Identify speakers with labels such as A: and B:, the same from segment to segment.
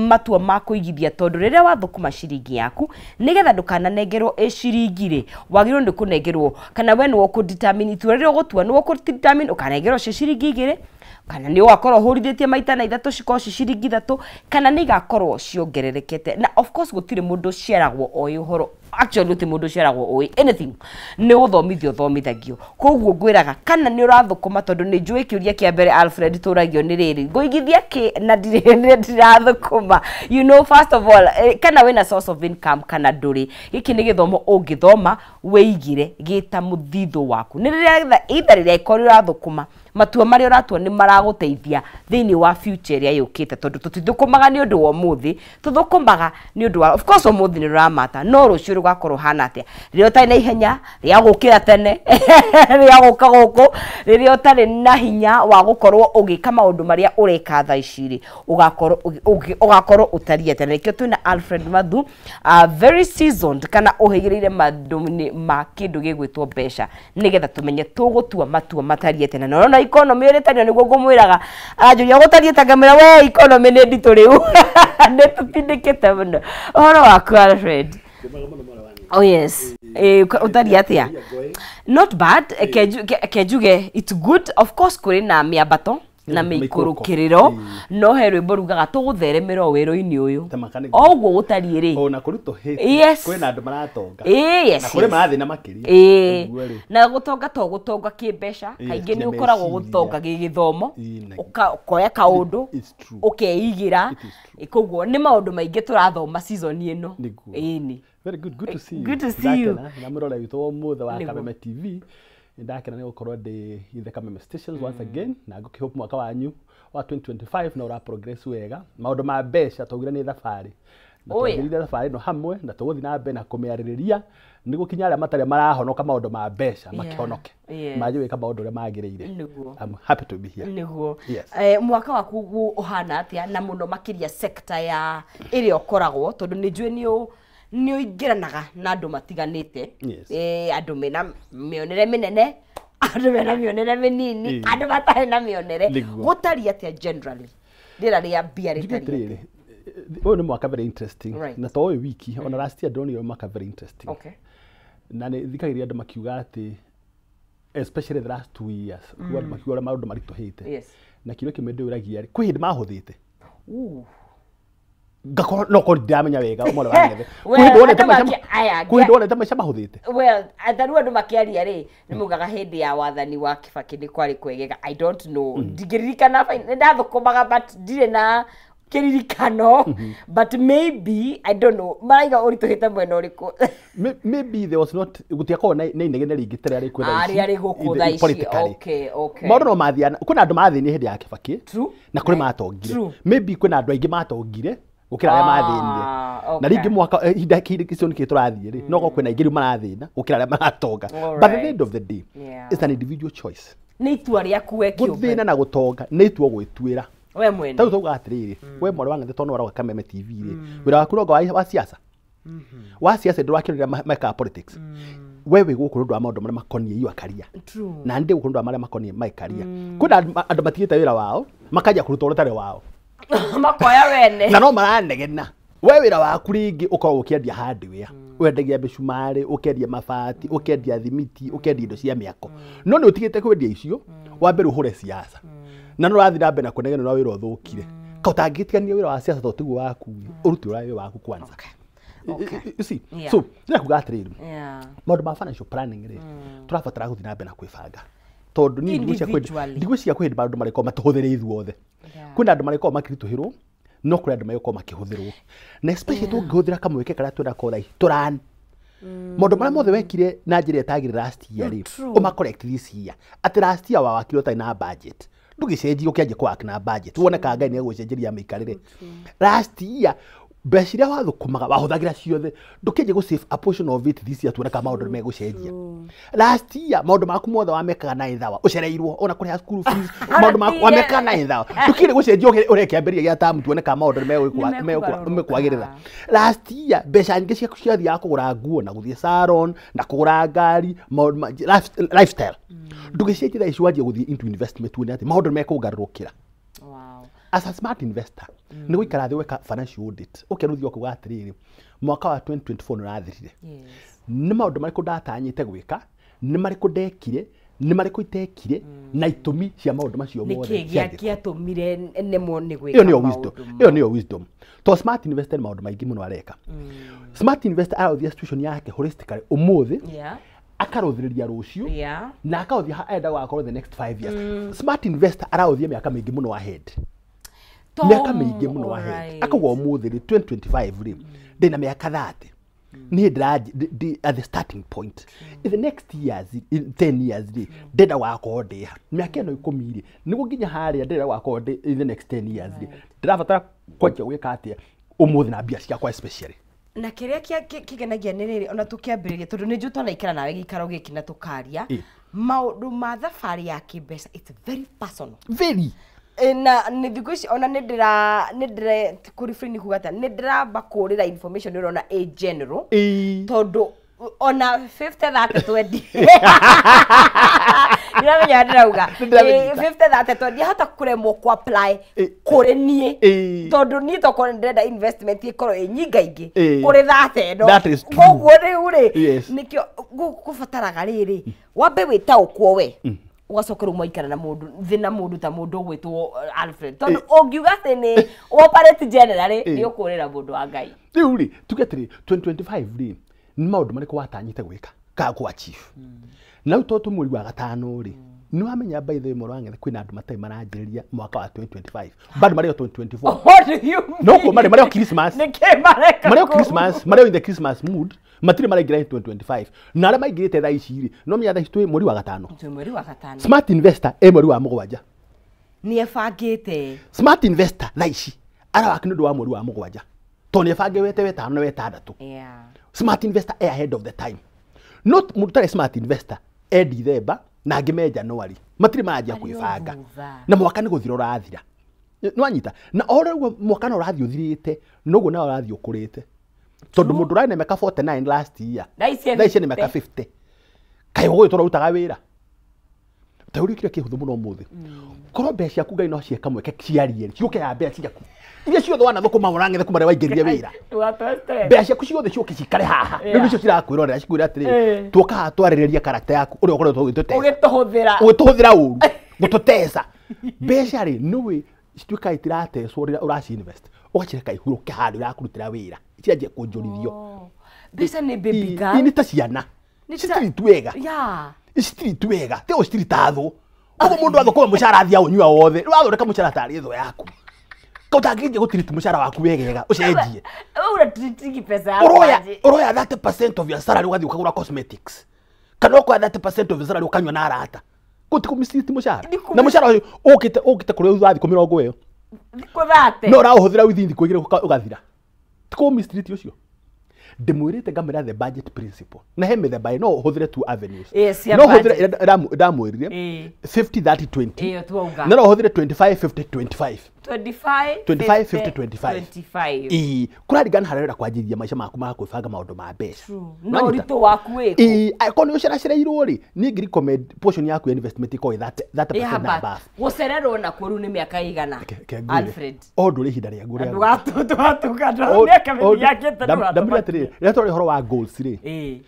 A: Matua ma kũigithia, tondũ rĩrĩa wathũkũma ciringi yaku, nĩgetha ndũkananengerwo ĩ ciringi rĩ, wagĩrĩirwo nĩ kũnengerwo, kana we nĩwe ũkũ-determine itua rĩrĩa ũgũtua, nĩwe ũkũ-determine ũkanengerwo cio ciringi 2, kana nĩ ũgakorwo ũhũrithĩtie maita na 3 cikorwo ci ciringi 3, kana nĩ igakorwo ciongererekete. Na of course gũtirĩ mũndũ ũciaragwo oĩ ũhoro, actually gũtirĩ mũndũ ũciaragwo oĩ anything, nĩ gũthomithio ũthomithagio. Koguo ngwĩraga kana nĩ ũrathũkũma, tondũ nĩ njũĩ kĩũria kĩa mbere Alfred tũragio nĩ rĩrĩ, ngũigithia kĩ na ndirathũkũma? First of all, kana wĩna source of income kana ndũrĩ, gĩkĩ nĩ gĩthomo ũngĩthoma wĩigire gĩta mũthithũ waku, nĩ rĩrĩa either rĩrĩa ĩkorwo ũrathũkũma, matua marĩa ũratua nĩ maragũteithia thĩinĩ wa future ĩrĩa yũkĩte, tondũ tũtithũkũmaga nĩ ũndũ wa ũmũthĩ, tũthũkũmaga nĩ ũndũ wa, of course ũmũthĩ nĩ rũramata, no rũciũ rũgakorwo hana atĩa, rĩrĩa ũtarĩ na ihenya rĩa gũkĩra tene rĩa gũka gũkũ, rĩrĩa ũtarĩ na hinya wa gũkorwo ũgĩka maũndũ marĩa ũreka thaa ici rĩ, ũgakorwo ũtariĩ atĩa. Na nĩkĩo twĩna Alfred Mathu, very seasoned kana ũhĩgĩrĩire maũndũ-inĩ ma kĩndũ gĩgwĩtwo mbeca, nĩgetha tũmenye tũgũtua matua matariĩ atĩa. Na nĩũrona economy ũrĩa ĩtariĩ, nĩguo ngũmwĩraga, aranjũria gũtariĩ ta ngamĩra, we economy nĩ nditũ rĩu, nĩ tũtindĩkĩte mũno. Ũhoro waku Alfred? Oh yes. Ũtariĩ atĩa? Not bad. Ke njuge it's good. Of course kũrĩ na mĩambato na mĩikũrũkĩrĩro, no he rwĩmbo rugaga tũgũtheremera o wĩra-inĩ ũyũ
B: Tamaka nĩguo.
A: O ũguo gũtariĩ rĩ.
B: Ona kũritũhĩte, kwĩna andũ maratonga na kũrĩ marathĩna makĩria. Ũguo rĩ.
A: Na gũtonga to gũtonga kĩmbeca, kaingĩ
B: nginya
A: nĩ ũkoragwo
B: meciria.
A: Gũtonga gĩgĩthomo, ũkoya kaũndũ
B: It's true.
A: ũkeigĩra.
B: It is true.
A: Koguo nĩ maũndũ maingĩ tũrathoma season ĩno.
B: Nĩguo.
A: Ĩni.
B: Very good, good to see you.
A: Good to see you.
B: Ndakena na mũrore witũ wa ũmũthĩ wa
A: Nĩguo.
B: Kameme TV. Ndakena nĩ gũkorwo ndĩ ithe Kameme Stations once again, na ngũkĩhope mwaka wanyu wa 2025 na ũra progress wega. Maũndũ ma mbeca twaugire nĩ thabarĩ. Na
A: Oh, yeah.
B: twambĩrĩirie thabarĩ ĩno hamwe na tũgũthiĩ na mbere na kũmĩarĩrĩria nĩguo kinya arĩa matarĩ marahonoka maũndũ ma mbeca makĩhonoke. Manjie gwĩka maũndũ ũrĩa magĩrĩire. I'm happy to be here.
A: Nĩguo.
B: Yes.
A: Mwaka waku ũhana atĩa, na mũno makĩria sector ya ĩrĩa ũkoragwo, tondũ nĩ njũĩ nĩ ũingĩranaga na andũ matiganĩte? Andũ mena mĩonere mĩnene, andũ mena mĩonere mĩnini, andũ matarĩ na mĩonere. Gũtariĩ atĩa generally, rĩera rĩa mbia
B: Njuge
A: rĩtariĩ atĩa?
B: atĩrĩrĩ, ũyũ nĩ mwaka very interesting, na to ũyũ wiki, ona last year ndonire mwaka very interesting. Na nĩ thikagĩrĩria andũ makiuga atĩ especially the last 2 years, kuga andũ makiuga ũrĩa maũndũ maritũhĩte, na kĩũria kĩmwe ndĩũragia rĩ, kwĩ hĩndĩ mahũthĩte?
A: Ooh.
B: Ngakorwo no korwo ndiramenya wega mwana wa Ngethe.
A: Well,
B: Kwĩ hĩndĩ wonete
A: andũ
B: maica
A: aya,
B: kwĩ hĩndĩ wonete maica mahũthĩte?
A: Well, tarĩu andũ makĩaria rĩ, nĩ maugaga hĩndĩ ya wathani wa Kibaki nĩ kwarĩ kwegega. I don't know, ndingĩririkana nĩ ndathũkũmaga, but ndirĩ na kĩririkano, but maybe, I don't know, maraiga ũritũhĩte mwena ũrĩkũ?
B: Maybe there was not, gũtiakorwo na inegene rĩingĩ ta rĩrĩa rĩkuo thaa
A: Ah,
B: ici,
A: rĩrĩa rĩ gũkũ thaa ici.
B: politically. Maũndũ no mathiana, kwĩna andũ mathĩnire hĩndĩ ya Kibaki na kũrĩ matongire. Maybe kwĩna andũ aingĩ matongire gũkĩra arĩa mathĩnire. Na rĩngĩ mwaka ihinda kĩhinda kĩcio nĩkĩ tũrathiĩ rĩ, no korwo kwĩna aingĩ rĩu marathĩna gũkĩra arĩa maratonga. But at the end of the day, it's an individual choice.
A: Nĩ itua rĩaku we kĩũmbe.
B: Gũthĩna na gũtonga nĩ itua gwĩtuĩra.
A: We mwene.
B: Tarĩu tauga atĩrĩrĩ, we mwarĩ wa Ng'ethe, tondũ nĩ warauga Kameme TV rĩ, wĩra waku ronga wa siasa, wa siasa ndũrakĩrĩra mekaga politics. We wĩ gũkũ nĩ ũndũ wa maũndũ marĩa makoniĩ your career, na ndĩ gũkũ nĩ ũndũ wa marĩa makoniĩ my career. Kwĩna andũ matigĩte wĩra wao makanjia kũruta ũrĩa ũtarĩ wao,
A: makoya wene.
B: Na no maranegena. We wĩra waku rĩngĩ ũkoragwo ũkĩendia hardware, wendagia mĩcumarĩ, ũkendia mabati, ũkendia thimiti, ũkendia indo cia mĩako, no nĩ ũtigĩte kwendia icio wambere ũhũre siasa, na no ũrathiĩ na mbere na kũnegena na wĩra ũthũkire. Ka ũtangĩtigania wĩra wa siasa to tiguo waku, ũrute ũrĩa wĩ waku kwanza. You see? So ndĩrenda kuga atĩrĩrĩ, maũndũ ma financial planning rĩ, tũrabatara gũthiĩ na mbere na kwĩbanga, tondũ niĩ
A: Individually.
B: ndigwĩciria kwĩ hĩndĩ maũndũ marĩkorwo matũhũthĩre ithuothe. Kwĩna andũ marĩkorwo makĩritũhĩrwo, no kũrĩ andũ megũkorwo makĩhũthĩrwo, na especially tũngĩhũthĩra kamweke karĩa twĩnako thaa ici tũran maũndũ marĩa mothe wekire na njĩra ĩtagĩrĩire last year rĩ, ũma correct this year. Atĩ last year wawakire ũtarĩ na budget, ndũgĩcenjie ũkĩanjia kũwaka na budget, wone kana Ngai nĩegũgũcenjeria mĩikarĩre. Last year mbeca iria wathũkũmaga wahũthagĩra ciothe, ndũkĩanjia gũ save a portion of it this year, tuone kana maũndũ nĩ megũcenjia. Last year maũndũ maku mothe wamekaga na ithawa, ũcereirwo ona kũrĩha school fees, maũndũ maku wamekaga na ithawa, ndũkĩrĩ gũcenjia ũreke kĩambĩrĩria gĩa tamu, tuone kana maũndũ nĩ
A: Nĩmekũgarũrũka.
B: mekwagĩrĩra. Last year mbeca nyingĩ ciaku ciathiaga kũgũra nguo na gũthiĩ salon na kũgũra ngari, maũndũ lifestyle, ndũgĩcenjie thaa ici wanjie gũthiĩ into investment, tuone atĩ maũndũ nĩ mekũgarũrũkĩra. As a smart investor, nĩ gũikara thĩ gwĩka financial audit, ũkerũthia ũkauga atĩrĩrĩ, mwaka wa 2024 nĩ ũrathirire, nĩ maũndũ marĩkũ ndatanyĩte gwĩka, nĩ marĩkũ ndekire, nĩ marĩkũ itekire, na itũmi cia maũndũ macio mothe.
A: Nĩkĩ gĩatũmire nemwo nĩ gwĩka
B: Ĩyo nĩyo wisdom. Ĩyo nĩyo wisdom. To smart investor nĩ maũndũ maingĩ mũno areka. Smart investor araũthia situation yake holistically ũmũthĩ, akarũthĩrĩria rũciũ, na akaũthia enda gũgakorwo the next 5 years. Smart investor araũthia mĩaka mĩingĩ mũno ahead. Mĩaka mĩingĩ mũno ahead. Akauga ũmũthĩ rĩ, 2025 rĩ, ndĩna mĩaka 30. Niĩ ndĩra at the starting point. In the next years, in 10 years rĩ, ndĩrenda gũgakorwo ndĩ ha. Mĩaka ĩno 10 rĩ, nĩguo nginya harĩa ndĩrenda gũgakorwo ndĩ in the next 10 years rĩ, ndĩrabatara kwanjia gwĩka atĩa ũmũthĩ na mbia ciakwa especially.
A: Na kĩrĩa kĩgenagia nĩ rĩrĩ, ona tũkĩambĩrĩria, tondũ nĩ njũĩ twanaikara nawe gĩikaro gĩkĩ na tũkaria maũndũ ma thabarĩ ya kĩmbeca, it's very personal.
B: Very.
A: Na nĩ thikũ ici ona nĩ ndĩra kũrĩ nĩ kuga atĩa, nĩ ndĩramba kũrĩra information ĩrona ĩ general, tondũ ona 50 30 20 ndĩramenya ndĩrauga 50 30 20 hata kũremwo ku apply kũrĩ niĩ, tondũ niĩ tokorwo ndĩrenda investment ĩkorwo ĩ nyingaingĩ kũrĩ 30 ĩno. Koguo rĩu rĩ, nĩkĩo gũbataraga rĩrĩ wambe wĩtaũkwo we, ũgacoka rĩu mwaikara na mũndũ thĩ na mũndũ ta mũndũ ũgwĩtwo Alfred, tondũ ũngiuga atĩ nĩ operate generally nĩ ũkũrĩra mũndũ wa Ngai.
B: Rĩu rĩ, tuge atĩrĩ 2025 rĩ, nĩ maũndũ marĩkũ watanyĩte gwĩka kana kũ achieve? Na rĩu tondũ mweri wa gatano rĩ, nĩ wamenya by the way mũrũ wa Ng'ethe kwĩna andũ matarĩ maranjĩrĩria mwaka wa 2025, bado marĩ o 2024. No kuo marĩ o Christmas.
A: Nĩkĩ mareka?
B: Marĩ o Christmas, marĩ in the Christmas mood, matirĩ maraingĩra 2025. Na arĩa maingĩrĩte thaa ici rĩ, no menya thaa ici twĩ mweri wa gatano.
A: Twĩ mweri wa gatano.
B: Smart investor e mweri wa mũgwanja.
A: Nĩ ebangĩte.
B: Smart investor thaa ici arawaki nĩ ũndũ wa mweri wa mũgwanja, tondũ nĩ ebange wete wetano na wetandatũ. Smart investor e ahead of the time. Not mũndũ ũtarĩ smart investor e December na angĩ me January, matirĩ maranjia kwĩbanga, na mwaka nĩ gũthira ũrathira. Nĩwanyita? Na o ũrĩa mwaka no ũrathiĩ ũthirĩte, noguo nawe ũrathiĩ ũkũrĩte, tondũ mũndũ ũrarĩ na mĩaka 49 last year, thaa ici nĩ mĩaka 50. Kaĩ ũgũgĩ tũrarutaga wĩra ta ũrĩa kĩrĩa kĩhũthũ mũno ũmũthĩ. Korwo mbeca ciaku Ngai no cieka mweke ciarie, ciũke ya mbeca ciaku iria ciothe wanathũkũma ũrang'ethe kuma rĩrĩa waingĩrire wĩra, mbeca ciaku ciothe ciũke cikare haha. Rĩu nĩcio cirakwĩrorera, cikwĩra atĩrĩrĩ, tuoka haha twarĩrĩria karata yaku ũrĩa ũkoretwo ũgĩtũtesa, ũgĩtũhũthĩra ũru, gũtũtesa mbeca rĩ, nĩũĩ cituĩkaga itirateswo rĩrĩa ũraci invest, ũgacireka ihurũke handũ irakũrutĩra wĩra, cianjie kũnjũrithio.
A: Mbeca nĩ baby girl.
B: Nĩ ta ciana, citirĩ wega, citirĩ wega, te citirĩ ta thũ. Ũguo mũndũ athũkũma mũcara athiĩ aũnyua wothe, rĩu wathondeka mũcara tarĩ thũ yaku, ũtangĩnjia gũtiriti mũcara waku wegega ũcenjie. Ũroya 30% of your salary ũgathiĩ ũkagũra cosmetics, kana ũkoya 30% of your salary ũkanyua na arata. Kũu ti kũmiciriti mũcara, na mũcara ũyũ ũkĩte kũrĩa thutha wa thikũ mĩrongo ĩyo, no ũraũhũthĩra within thikũ igĩrĩ ũgathira. Ti kũmiciriti ũcio. Ndĩmwĩrĩte ngamĩra the budget principle, na he mĩthemba, no ũhũthĩre two avenues. No ũhũthĩre, ndamwĩrire 50 30 20, na no ũhũthĩre 25 50 25. 25 50 25. Ĩĩ, kũraringana harĩa ũrenda kwanjĩrĩria maica maku ma kwĩbanga maũndũ ma mbeca.
A: Na ũritũ waku wĩkũ.
B: Ĩĩ, angĩkorwo nĩ ũceracereirwo rĩ, niĩ ngĩ recommend portion yaku ya investment ĩkorwo ĩ 30% na above.
A: Gũcererwo nakuo rĩu nĩ mĩaka ĩigana? Alfred.
B: O ndũrĩ ihinda rĩaguo rĩa. Ndamwĩra atĩrĩrĩ, rĩrĩa twarĩ ũhoro wa goals rĩ,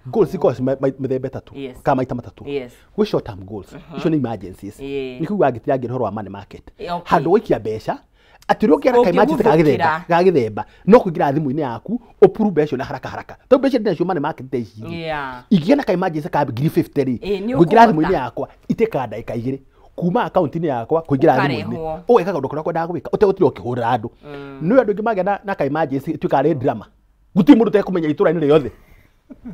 B: goals ikoragwo mĩthemba ĩtatũ kana maita matatũ. Gwĩ short term goals, icio nĩ emergencies, nĩ kuga ngĩtirangia ũhoro wa money market, handũ gũikia mbeca atĩ ũrĩa ũngĩara ka emergency ga gĩthemba no kũingĩra thimũ-inĩ yaku ũpuru mbeca icio na haraka haraka, tondũ mbeca ndĩnacio money market thaa ici rĩ, ingĩgĩa na ka emergency ka ngiri 50 rĩ, ngũingĩra thimũ-inĩ yakwa itĩkaga ndagĩka igĩrĩ kuma akaunti-inĩ yakwa kũingĩra thimũ-inĩ, ũgeka kaũndũ karĩa ũkwendaga gwĩka ũtegũtinda ũkĩhũrĩra andũ. Nĩ andũ aingĩ magĩa na ka emergency ĩtuĩkaga nĩ drama, gũtirĩ mũndũ ũtekũmenya itũra-inĩ rĩothe,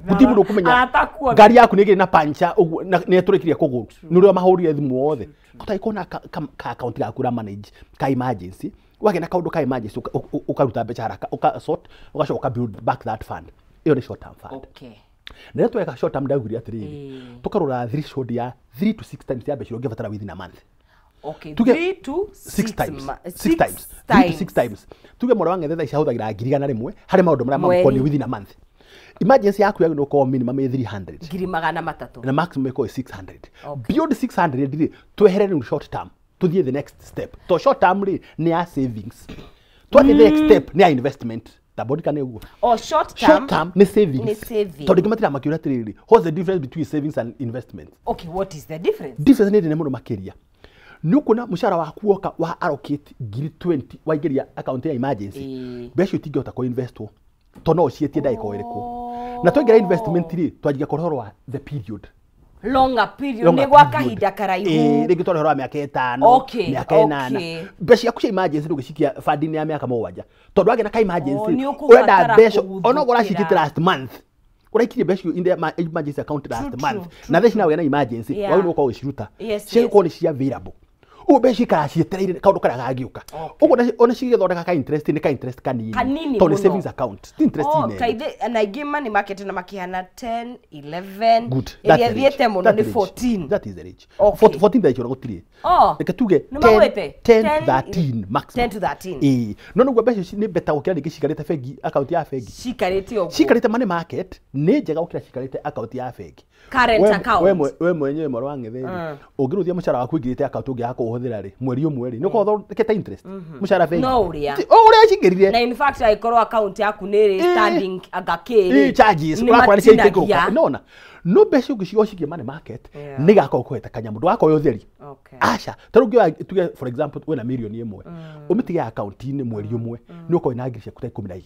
B: gũtirĩ mũndũ ũkũmenya ngari yaku nĩ ĩgĩrĩ na pancha ũguo nĩ ĩtũrĩkirie kũgũrũ, nĩ ũrĩa mahũrire thimũ othe. Ũtangĩkorwo na ka akaunti gaku ũra manage ka emergency, wagĩa na kaũndũ ka emergency ũkaruta mbeca haraka, ũka sort, ũgacoka ũka build back that fund. Ĩyo nĩ short term fund. Na rĩrĩa tweka short term ndaugire atĩrĩrĩ, tũkarora threshold ya 3 to 6 times ya mbeca iria ũngĩbatara within a month.
A: Okay, 3 to 6 times.
B: 6 times. 3 to 6 times. Tuge mũrũ wa Ng'ethe thaa ici ahũthagĩra 100,000 harĩ maũndũ marĩa mamũkoniĩ within a month. Emergency yaku yagĩrĩirwo gũkorwo minimum ĩ 300.
A: 300,000.
B: Na maximum ĩkorwo ĩ 600. Beyond 600 rĩ, twehere rĩu short term. Tuthiĩ the next step. To short term rĩ nĩ ya savings. Twathiĩ the next step nĩ ya investment. Tabodika nĩ ũguo.
A: O short term.
B: Short term nĩ savings.
A: Nĩ savings.
B: Tondũ ingĩ matira makĩũria atĩrĩrĩ, what's the difference between savings and investment?
A: Okay, what is the difference?
B: Difference nĩ nene mũno makĩria. Nĩ ũkuona mũcara waku woka wa allocate 20,000 waingĩria account ya emergency. Mbeca icio itingĩhota kũ investwo tondũ no ũciĩtie ndagĩka o ĩrĩkũ. Na twaingĩra investment rĩ, twanjia kũrora ũhoro wa the period.
A: Longer period.
B: Longer
A: Nĩ gwa
B: period.
A: kahinda karaihu.
B: Rĩngĩ twarora ũhoro wa mĩaka 5, mĩaka 8. Mbeca ciaku cia emergency ndũngĩcikia bandi-inĩ ya mĩaka 7 tondũ wagĩa na ka emergency
A: Oh, nĩ ũkũbatara
B: ũrenda mbeca
A: kũguthũkĩra.
B: onokorwo ũraciĩkĩte last month, ũraikirie mbeca icio in the emergency account last month, na thaa ici nawe na emergency wagĩrĩirwo gũkorwo ũgĩciruta, ciagĩkorwo nĩ cia available ũguo mbeca cikaraga cietereire kaũndũ karĩa gangĩũka. Ũguo ona cigĩthondeka ka interest nĩ ka interest kanini
A: Kanini
B: tondũ nĩ
A: mũno.
B: savings account, ti interest
A: Oh,
B: nene.
A: ta ithe na aingĩ money market na makĩhana 10, 11.
B: Good.
A: Ĩrĩa
B: That's the range.
A: ĩthiĩte mũno
B: That's
A: nĩ
B: the range.
A: 14.
B: That is the range. 14 thaa ici ona gũtirĩ. Reke tuge
A: Nĩ
B: 10,
A: magwĩte?
B: 10
A: 10,
B: 13 maximum.
A: 10 to 13.
B: Ĩĩ, no nĩguo mbeca ici nĩ better gũkĩra rĩngĩ cikarĩte bengi, account ya bengi.
A: Cikarĩte ũguo.
B: Cikarĩte money market nĩ njega gũkĩra cikarĩte account ya bengi.
A: Current account.
B: We mwenyewe mwarĩ wa ng'etheri, ũngĩrũthia mũcara waku ũingĩrĩte account ũngĩaga kũũhũthĩra rĩ mweri ũmwe rĩ, nĩ ũkorwo ũthondekete interest mũcara bengi.
A: No ũrĩa.
B: O ũrĩa cingĩrire.
A: Na in fact angĩkorwo account yaku nĩ ĩrĩ standing anga kĩ
B: Ĩ,
A: rĩ,
B: charges
A: nĩ
B: ũrakora nĩ ciaingĩrũka.
A: matinagia.
B: Nona no mbeca ũngĩciga ũcikie money market nĩ igakorwo kũheta kanyamũ, ndũgakorwo ũtheri. Aca, ta rĩu ũngĩoya tuge for example wĩna 1 million ũmĩtige akaunti-inĩ mweri ũmwe, nĩ ũkorwo wĩna ngiri ciaku ta 12.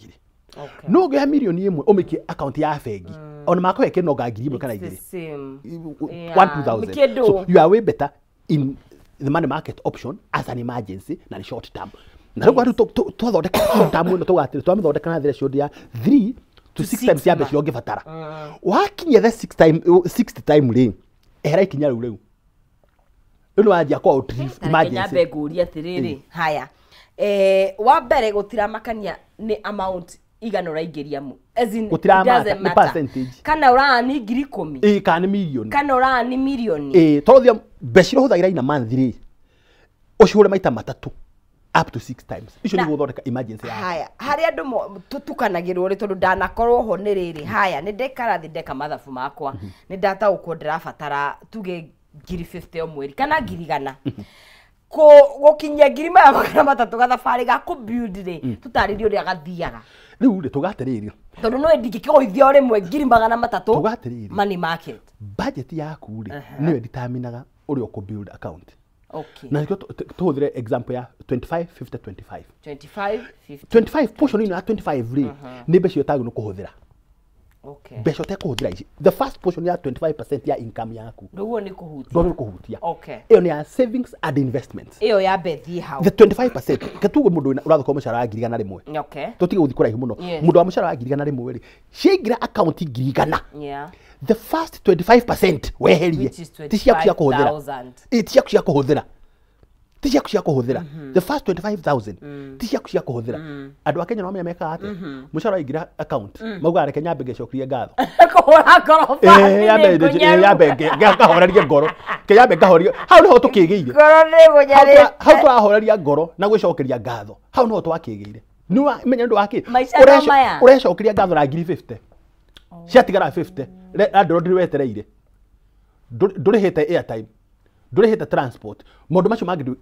B: No ũngĩoya 1 million ũmĩikie akaunti ya bengi, ona makũhe kĩnonga 1,000 kana
A: It's the
B: 2,000.
A: same. Yeah.
B: One, 2,000.
A: Nĩ kĩndũ.
B: So you are way better in the money market option as an emergency na nĩ short term. Na rĩu rĩu twathondeka short term ĩno tũgatĩrĩ twamĩthondeka na threshold ya 3 to 6
A: six
B: times ya mbeca iria ũngĩbatara. Wakinyia the 6 time, 60 time rĩ, ehera ikinya rĩu rĩu nĩ wanjia kwa outlive
A: Ta reke
B: emergency.
A: nyambe ngũrie atĩrĩrĩ, haya, wa mbere gũtiramakania nĩ amount igana ũraingĩria mu, as in,
B: Gũtiramata,
A: it doesn't
B: nĩ
A: matter.
B: percentage.
A: Kana ũrani 10,000,
B: Ĩĩ, kana nĩ mirioni.
A: Kana ũrani mirioni.
B: Ĩĩ, tondũ thia mbeca iria ũhũthagĩra ina month rĩ, ũcihũre maita matatũ up to 6 times, icio nĩ gũthondeka emergency yaku.
A: Haya, harĩa andũ tũtukanagĩrwo rĩ, tondũ ndanakorwo ho nĩ rĩrĩ, haya, nĩ ndekara thĩ ndeka mathabu makwa, nĩ ndataũkwo ndĩrabatara tuge 50,000 o mweri kana 100,000 gũkinyia 300,000 gathabarĩ ga kũ build rĩ, tũtarĩrie ũrĩa gathiaga.
B: Rĩu rĩ, tuga atĩrĩrĩ.
A: Tondũ no ndingĩkĩgũithia o rĩmwe 300,000.
B: Tuga atĩrĩrĩ.
A: Money market.
B: Budget yaku rĩ nĩyo ĩdeterminaga ũrĩa ũkũ build account. Na nĩkĩo tũhũthĩre example ya 25 50 25.
A: 25, 50.
B: 25 portion ĩno ya 25 rĩ, nĩ mbeca iria ũtagĩrĩirwo kũhũthĩra. Mbeca ũtekũhũthĩra ici, the first portion ya 25% ya income yaku
A: Nĩguo nĩ kũhutia.
B: Ndwagĩrĩirwo kũhutia. Ĩyo nĩ ya savings and investments.
A: Ĩyo yambe thiĩ hau.
B: The 25%, ketuge mũndũ ũrathũkũma mũcara wa 100,000. Tũtige gũthiĩ kũraihu mũno. Mũndũ wa mũcara wa 100,000 rĩ, ciaingĩra akaunti 100,000, the first 25% weherie.
A: Which is
B: Ti ciaku cia kũhũthĩra.
A: 25,000.
B: Ĩ, ti ciaku cia kũhũthĩra, ti ciaku cia kũhũthĩra. The first 25,000 ti ciaku cia kũhũthĩra. Andũ a Kenya no mamenya mekaga atĩa? Mũcara waingĩra account, maugaga reke nyambe ngecokerie ngatho.
A: Kũhũra ngoro.
B: Yambe yambe ngahorerie ngoro, ke yambe ngahorerie hau niho tũkĩgĩire.
A: Ngoro nĩ gũnyarĩte.
B: Hau tũrahoreria ngoro na gwĩcokeria ngatho, hau niho twakĩgĩire. Nĩ menya nĩ ũndũ wa kĩ?
A: Maica no maya.
B: Ũrecokeria ngatho na 50,000 ciatigara 50, landlord wetereire, ndũrĩhĩte airtime, ndũrĩhĩte transport, maũndũ macio mangĩ,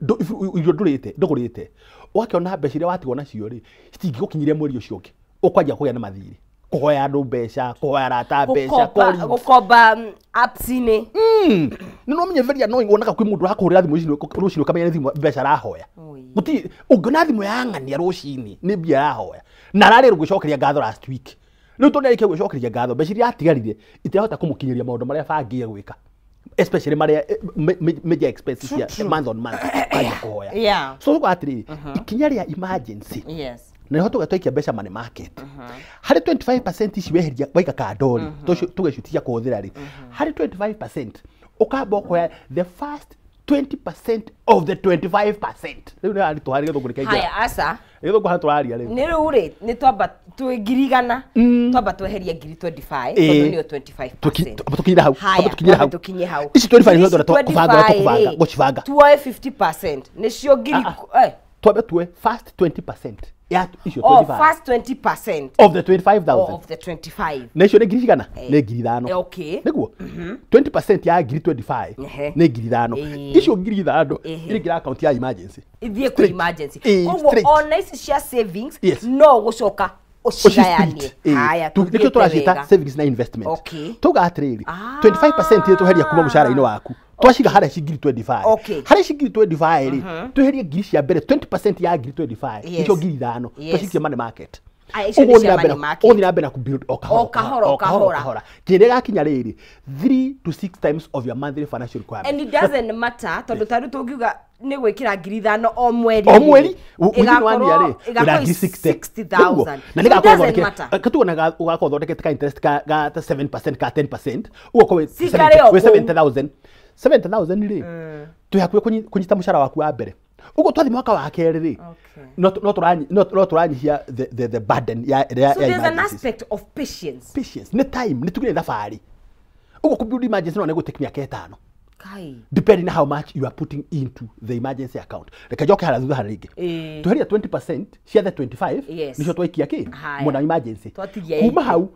B: irio ndũrĩte, ndũgũrĩte, ũgakĩona mbeca iria watigwo nacio rĩ citingĩgũkinyiria mweri ũcio ũngĩ, ũkwanjia kũgĩa na mathirĩ, kũhoya andũ mbeca, kũhoya arata mbeca,
A: Gũkomba
B: colleagues.
A: Gũkomba apps-inĩ.
B: Nĩ no menye very annoying, wonaga kwĩ mũndũ ũrakũhũrĩra thimũ ici rũcinĩ ũkamenya nĩ thimũ mbeca arahoya.
A: Oi.
B: Gũtirĩ ũngĩona thimũ ya ng'ania rũcinĩ nĩ mbia arahoya na ararĩ gwĩcokeria ngatho last week. Rĩu tondũ nĩarĩkia gwĩcokeria ngatho, mbeca iria atigarire itirahota kũmũkinyĩria maũndũ marĩa abangĩire gwĩka, especially marĩa major expenses cia month on month, kanjia kũhoya. So tuga atĩrĩrĩ, ikinya rĩa emergency na nĩho tuga twaikia mbeca money market harĩ 25% ici weheria waiga kando rĩ, tuge icio ti cia kũhũthĩra rĩ, harĩ 25% ũkamba ũkoya the first 20% of the 25%. Rĩu nĩ haritũ harĩ gĩthũngũ nĩkĩaingĩra.
A: Haya, aca.
B: Gĩthũngũ harĩa tũraria rĩu.
A: Nĩ rĩu rĩ, nĩ twamba twĩ 100,000, twamba tweherie 25,000 tondũ nĩyo 25%.
B: Tũkinyire hau.
A: Haya,
B: Twambe tũkinyire hau.
A: twambe tũkinye hau.
B: Ici 25
A: Ici
B: nĩcio tũbanga ũrĩa tũkũbanga
A: 25
B: gũcibanga.
A: Tuoe 50% nĩcio ngiri
B: Ah, ah. Twambe tuoe first 20%. Ya icio
A: Oh,
B: 25.
A: first 20%
B: of the 25,000.
A: Of the 25.
B: Na icio nĩ ngiri cigana? Nĩ ngiri 5.
A: Okay.
B: Nĩguo 20% ya ngiri 25 nĩ ngiri 5. Icio ngiri 5 iraingĩra account ya emergency.
A: Ithiĩ kwĩ emergency.
B: Straight.
A: Koguo ona ici cia savings
B: Yes.
A: no gũcoka ũcigayanie. Haya,
B: nĩkĩo
A: tũthiĩte
B: tũraciĩta
A: wega.
B: savings na investment.
A: Okay.
B: Tuga atĩrĩrĩ,
A: Ah.
B: 25% ĩrĩa tweheria kuma mũcara-inĩ waku twaciga harĩa ci ngiri 25.
A: Okay.
B: Harĩa ci ngiri 25 rĩ, tweherie ngiri cia mbere, 20% ya ngiri 25,
A: Yes.
B: nĩcio ngiri 5,
A: Yes.
B: twacikia money market.
A: Ah, icio nĩ
B: Ũguo
A: cia
B: ũthiĩ na mbere
A: money market.
B: ũgũthiĩ na mbere na kũbuild o kahora,
A: O kahora, o kahora.
B: Kahora kĩrĩa gakinya rĩrĩ, 3 to 6 times of your monthly financial requirement.
A: And it doesn't matter tondũ tarĩu tũngiuga nĩ gwĩkĩra ngiri 5 o mweri
B: O mweri
A: ĩgakorwo
B: wĩna ngiri 60.
A: 60,000.
B: Na
A: So it
B: nĩgakorwo
A: doesn't
B: thondeke
A: matter.
B: katuona ugakorwo thondekete ka interest ka ta 7% ka 10%, ugakorwo wĩ
A: Cikare o
B: wĩ
A: kũu.
B: 70,000. 70,000 rĩ, twĩ hakuhĩ kũnyita mũcara waku wa mbere. Ũguo twathiĩ mwaka wa kerĩ rĩ,
A: Okay.
B: no tũranyihia the burden ya
A: So there's an
B: emergencies.
A: aspect of patience.
B: Patience nĩ time, nĩ tugire thabarĩ. Ũguo kũbuild emergency no nĩ gũtake mĩaka 5,
A: Kai.
B: depending on how much you are putting into the emergency account. Reke njoke harĩa thutha harĩa rĩngĩ. Tweheria 20% cia the 25,
A: Yes.
B: nicio twaikia kĩ
A: Haya.
B: mwena wa emergency.
A: Twatigia
B: Kuma
A: 80.
B: hau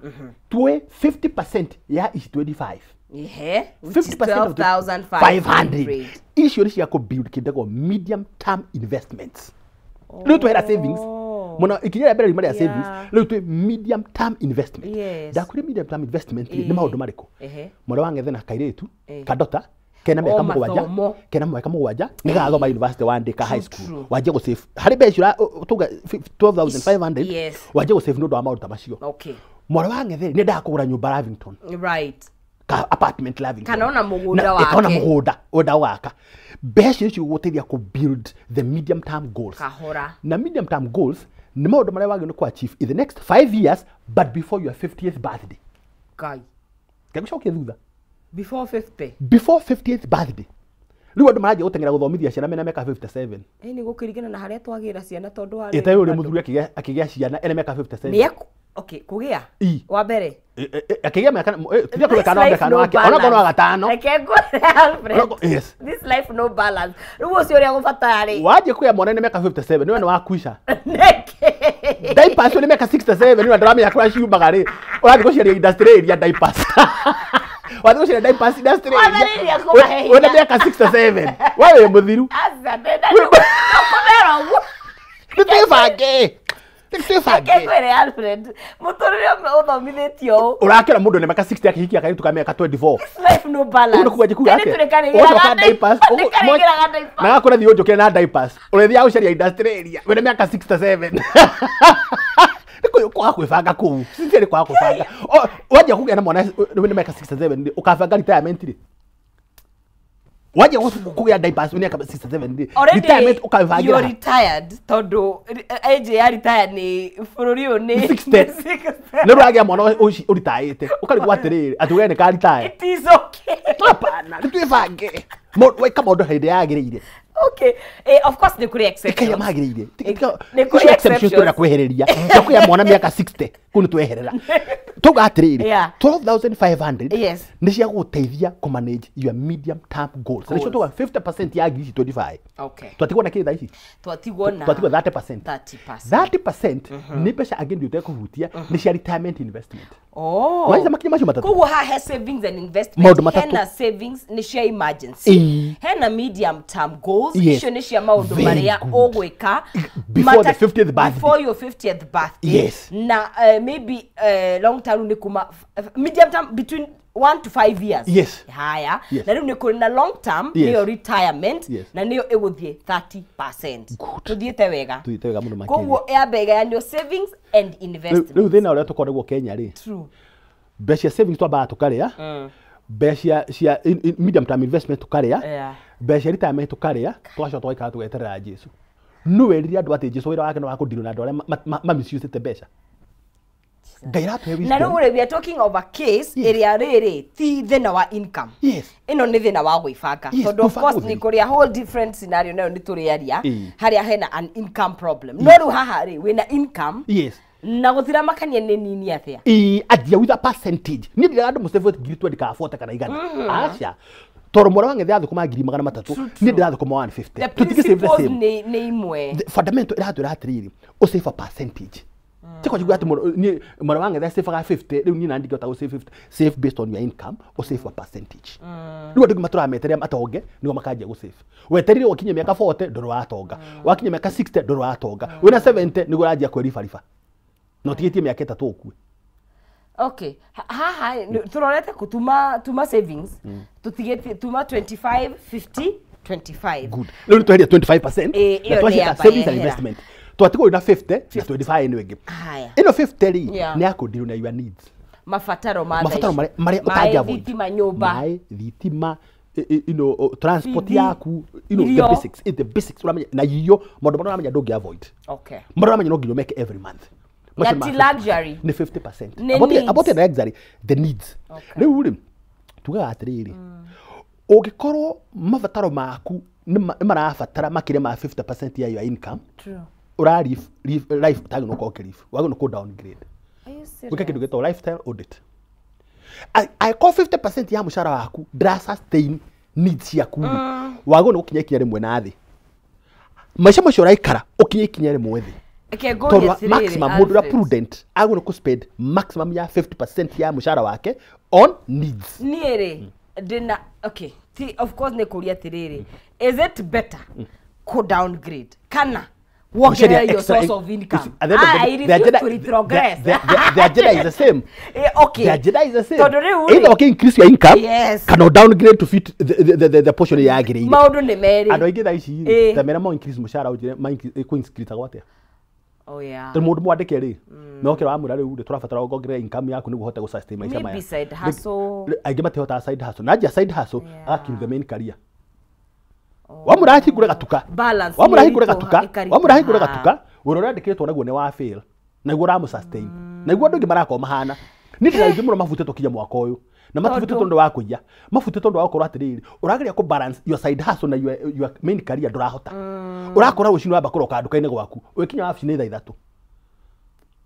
B: tuoe 50% ya ici 25.
A: Ehe, which is
B: 50% of the
A: 12,500.
B: Icio nĩ cia kũbuild kĩndagwo medium term investments. Rĩu twehera savings mũno, ikinya rĩa mbere riuma rĩa savings, rĩu twĩ medium term investment.
A: Yes.
B: Ndakwĩra medium term investment rĩ, nĩ maũndũ marĩkũ? Mwana wa ng'ethe na kairĩtu kadota kena
A: O
B: mĩaka 7,
A: mathomo.
B: kena mĩaka 7 nĩ gagathoma university one day ka high school.
A: True.
B: Wanjie gũ save harĩ mbeca icio tuga 12,500,
A: Yes.
B: wanjie gũ save nĩ ũndũ wa maũndũ ta macio.
A: Okay.
B: Mwana wa ng'ethe nĩ endaga kũgũra nyũmba Lavington,
A: Right.
B: ka apartment Lavington,
A: Kana ona mũgũnda
B: Na- kana ona
A: wake.
B: mũgũnda wenda gwaka. Mbeca icio igũgũteithia kũ build the medium term goals.
A: Kahora.
B: Na medium term goals nĩ maũndũ marĩa wagĩrĩirwo nĩ kũ achieve in the next 5 years but before your 50th birthday.
A: Kai.
B: Ngagũcokia thutha.
A: Before 50.
B: Before 50th birthday. Rĩu andũ maranjia gũteng'era gũthomithia ciana mena mĩaka 57.
A: Ĩ nĩ gũkĩringana na harĩa twagĩra ciana tondũ wa
B: Ĩta ũrĩa mũthuri akĩgĩa ciana ena mĩaka 57.
A: Nĩ okay, kũgĩa.
B: Ĩ.
A: Wa mbere.
B: Akĩgĩa mĩaka tiga kũgĩa kana wa mbere kana wa kerĩ, ona korwo wa gatano.
A: Reke ngwĩre, Alfred.
B: Yes.
A: This life no balance. Rĩu ũcio ũrĩa gũbatara rĩ.
B: Wanjia kũgĩa mwana ena mĩaka 57 nĩwe nĩ wakuica.
A: Nĩkĩ?
B: Diapers nĩ mĩaka 67, nĩwe ndũramenya kũrĩa ciumaga rĩ, ũrathiĩ gũcaria industry area diapers. Wathiĩ gũcaria diapers industry area.
A: Wambĩrĩria kũmahe hinya.
B: Wĩna mĩaka 67 we wĩ mũthiru.
A: Aca, ndĩna ndũkũmera ũguo.
B: Nĩ twĩbange, nĩ
A: Reke
B: twĩbange.
A: ngwĩre, Alfred, mũtũrĩre ũmwe ũthomithĩtio ũũ.
B: Ũrakĩra mũndũ na mĩaka 60 akĩhikia kairĩtu ka mĩaka 24.
A: This life no balance.
B: Ũguo nĩkuga njikuga
A: Nĩ
B: atĩa?
A: tũrĩkarĩgĩraga
B: Ũgacoka diapers,
A: nĩkarĩgĩraga diapers.
B: na gakũra thiĩ ũnjũkĩre na diapers, ũrĩthiaga gũcaria industry area wĩna mĩaka 67. Nĩ kwaga kwĩbanga kũu, sincerely kwaga kwĩbanga. Wanjia kũgĩa na mwana wĩna mĩaka 67 rĩ, ũkabanga retirement rĩ? Wanjia kũgĩa diapers wĩna mĩaka 67 rĩ,
A: Already
B: retirement
A: you're
B: ũkabangĩra?
A: retired tondũ age ya retired nĩ bũrũri ũyũ nĩ
B: 60. Nĩ ũragĩa mwana ũritaĩte, ũkarigwo atĩrĩrĩ, atĩ we nĩ karitaya.
A: It is okay.
B: Hapana, nĩ twĩbange. Weka maũndũ hĩndĩ yagĩrĩire.
A: Okay. Of course nĩ kũrĩ
B: Ĩka
A: exceptions.
B: ĩrĩa magĩrĩire.
A: Nĩ kũrĩ
B: Icio exceptions tũrenda
A: exceptions.
B: kwehereria cia kũgĩa mwana mĩaka 60 kũu nĩ tweherera. Tuga atĩrĩrĩ,
A: Yeah.
B: 12,500
A: Yes.
B: nĩ cia gũgũteithia kũ manage your medium term goals. Na nĩcio
A: Goals.
B: tuga 50% ya ngiri ici 25.
A: Okay.
B: Twatigwo na kĩ thaa ici?
A: Twatigwo na
B: Twatigwo 30%.
A: 30%.
B: 30% nĩ mbeca angĩ ndĩ ũtekũhutia, nĩ cia retirement investment.
A: Oh.
B: Wanyita makinya macio matatũ?
A: Koguo haha he savings and investment.
B: Maũndũ matatũ.
A: Hena savings nĩ cia emergency.
B: Ĩĩ.
A: Hena medium term goals,
B: Yes.
A: icio nĩ cia maũndũ
B: Very
A: marĩa
B: good.
A: ũgwĩka
B: Before the 50th birthday.
A: Before your 50th birthday.
B: Yes.
A: Na maybe long term nĩ kuma medium term between 1 to 5 years.
B: Yes.
A: Haya.
B: Yes.
A: Na rĩu nĩ kũrĩ na long term,
B: Yes.
A: nĩyo retirement,
B: Yes.
A: na nĩyo ĩgũthiĩ 30%.
B: Good.
A: Tũthiĩte wega.
B: Tũthiĩte wega mũno makĩria.
A: Koguo yambe ĩgayanio savings and investment.
B: Rĩu thĩna ũrĩa tũkoragwo Kenya rĩ,
A: True.
B: mbeca cia savings twambaga tũkarĩa, mbeca cia medium term investment tũkarĩa,
A: Yeah.
B: mbeca cia retirement tũkarĩa, tũgacoka tũgaikara tũgeterera Jesu. Nũ werire andũ atĩ Jesu wĩra wake nĩ wa kũndirwo na andũ arĩa mamisiusĩte mbeca? Ngai aratũhe
A: Na
B: wisdom.
A: rĩu rĩ, we are talking of a case ĩrĩa rĩrĩ ti thĩna wa income.
B: Yes.
A: Ĩno nĩ thĩna wa gwĩbanga,
B: Yes,
A: tondũ of
B: gwĩbanga
A: course
B: gũtheri.
A: nĩ kũrĩ a whole different scenario nayo nĩ tũrĩaria,
B: Ĩĩ.
A: harĩa hena an income problem. No rĩu haha rĩ, wĩna income
B: Yes.
A: na gũtiramakania nĩ nini atĩa.
B: Ĩĩ, anjia with a percentage. Niĩ ndiraga andũ mũsave ngiri 20 kana 40 kana 100. Aca. Tondũ mwana wa ng'ethe athũkũma 300,000, niĩ ndĩrathũkũma 150.
A: The
B: Tũtingĩ save the
A: principles
B: same.
A: nĩ imwe.
B: The fundamental ĩratwĩra atĩrĩrĩ, ũsave a percentage. Ti kwanjigua atĩ niĩ mwana wa ng'ethe acevaga 50, rĩu niĩ na ndingĩhota gũsave 50. Save based on your income, ũsave a percentage. Rĩu andũ aingĩ matũrameterera matonge nĩguo makanjia gũsave. Weterire ũkinye mĩaka 40 ndũrĩ watonga, wakinya mĩaka 60 ndũrĩ watonga, wĩna 70 nĩguo ũranjia kwĩribariba na ũtigĩtie mĩaka 3 ũkue.
A: Okay, haha tũrorete kũ tuma savings tũtigĩtie tuma 25 50 25.
B: Good. Rĩu nĩ tweheria 25%
A: Ĩyo
B: na
A: nĩ
B: twaciĩta
A: yamba
B: savings and
A: yehera.
B: investment. Twatigwo na 50 na 25 ĩno ĩngĩ.
A: Haya.
B: Ĩno 50 rĩ,
A: Yeah.
B: nĩ ya kũdeal na your needs.
A: Mabataro ma thaa
B: Mabataro
A: ici.
B: marĩa
A: Maĩ,
B: ũtangĩ avoid.
A: thitima, nyũmba.
B: Maĩ, thitima, transport
A: Bithi,
B: yaku, the
A: irio.
B: basics, the basics ũramenya na irio, maũndũ marĩa ũramenya ndũngĩ avoid.
A: Okay.
B: Marĩa ũramenya no nginya ũmeke every month.
A: Na
B: Macio
A: ti
B: ma 50%.
A: luxury.
B: Nĩ 50%.
A: Nĩ
B: About
A: needs.
B: About the luxury, the needs.
A: Okay.
B: Rĩu rĩ, tugaga atĩrĩrĩ, ũngĩkorwo mabataro maku nĩ marabatara makĩria ma 50% ya your income,
A: True.
B: ũra life ũtagĩrĩirwo gũkorwo ũkĩ live, wagĩrĩirwo kũ downgrade.
A: Are you
B: Gwĩka kĩndũ
A: serious?
B: gĩtagwo lifestyle audit. Angĩkorwo 50% ya mũcara waku ndĩra sustain needs ciaku rĩ, wagĩrĩirwo nĩ gũkinya ikinya rĩmwe na thĩ. Maica macio ũraikara ũkinye ikinya rĩmwe thĩ.
A: Reke ngũrie
B: Tondũ
A: atĩrĩrĩ,
B: maximum mũndũ ũrĩa
A: Alfred.
B: prudent agĩrĩirwo nĩ kũ-spend maximum ya 50% ya mũcara wake on needs.
A: Niĩ rĩ, ndĩna okay, ti of course nĩ kũria atĩrĩrĩ, is it better kũ downgrade kana wongerere your source of income?
B: At the end of the
A: Ah, I
B: day, the
A: refuse
B: agenda-
A: to retrogress.
B: the agenda is the same.
A: Okay.
B: The agenda is the same.
A: Tondũ rĩu
B: Either
A: rĩ,
B: okay increase your income,
A: Yes.
B: kana o downgrade to fit the portion ĩrĩa yagĩrĩire.
A: Maũndũ nĩ merĩ.
B: Andũ aingĩ thaa ici rĩ, ta mera mo increase mũcara ũnjĩre ma kũ increase atĩa?
A: Oh yeah.
B: Tondũ mũndũ mwandĩke rĩ, no kĩra wamwĩra rĩu rĩ, tũrabatara wongerere income yaku nĩguo ũhote gũ-sustain maica
A: Maybe
B: maya.
A: side hustle.
B: Aingĩ matihotaga side hustle. Na anjia side hustle,
A: Yeah.
B: agakill the main career. Wamwĩra ahingũre gatuka.
A: Balance
B: Wamwĩra
A: nĩ
B: ahingũre
A: ĩritũha-
B: gatuka,
A: ĩkaritũha.
B: wamwĩra ahingũre gatuka, wĩra ũrĩa andĩkĩtwo naguo nĩ wa fail. Naguo ũramũ sustain. Naguo andũ aingĩ marakorwo mahana. Niĩ ndĩna aingĩ mũno mabutĩtwo kinya mwaka ũyũ. Na matibutĩtwo
A: Tondũ?
B: tondũ wa kũiya. Mabutĩtwo tondũ wa gũkorwo atĩrĩrĩ, ũrageria kũ balance your side hustle na your main career ndũrahota. Ũrakora rũcinĩ wamba kũroka nduka-inĩ gwaku, ũgĩkinya wabici nĩ thaa 3.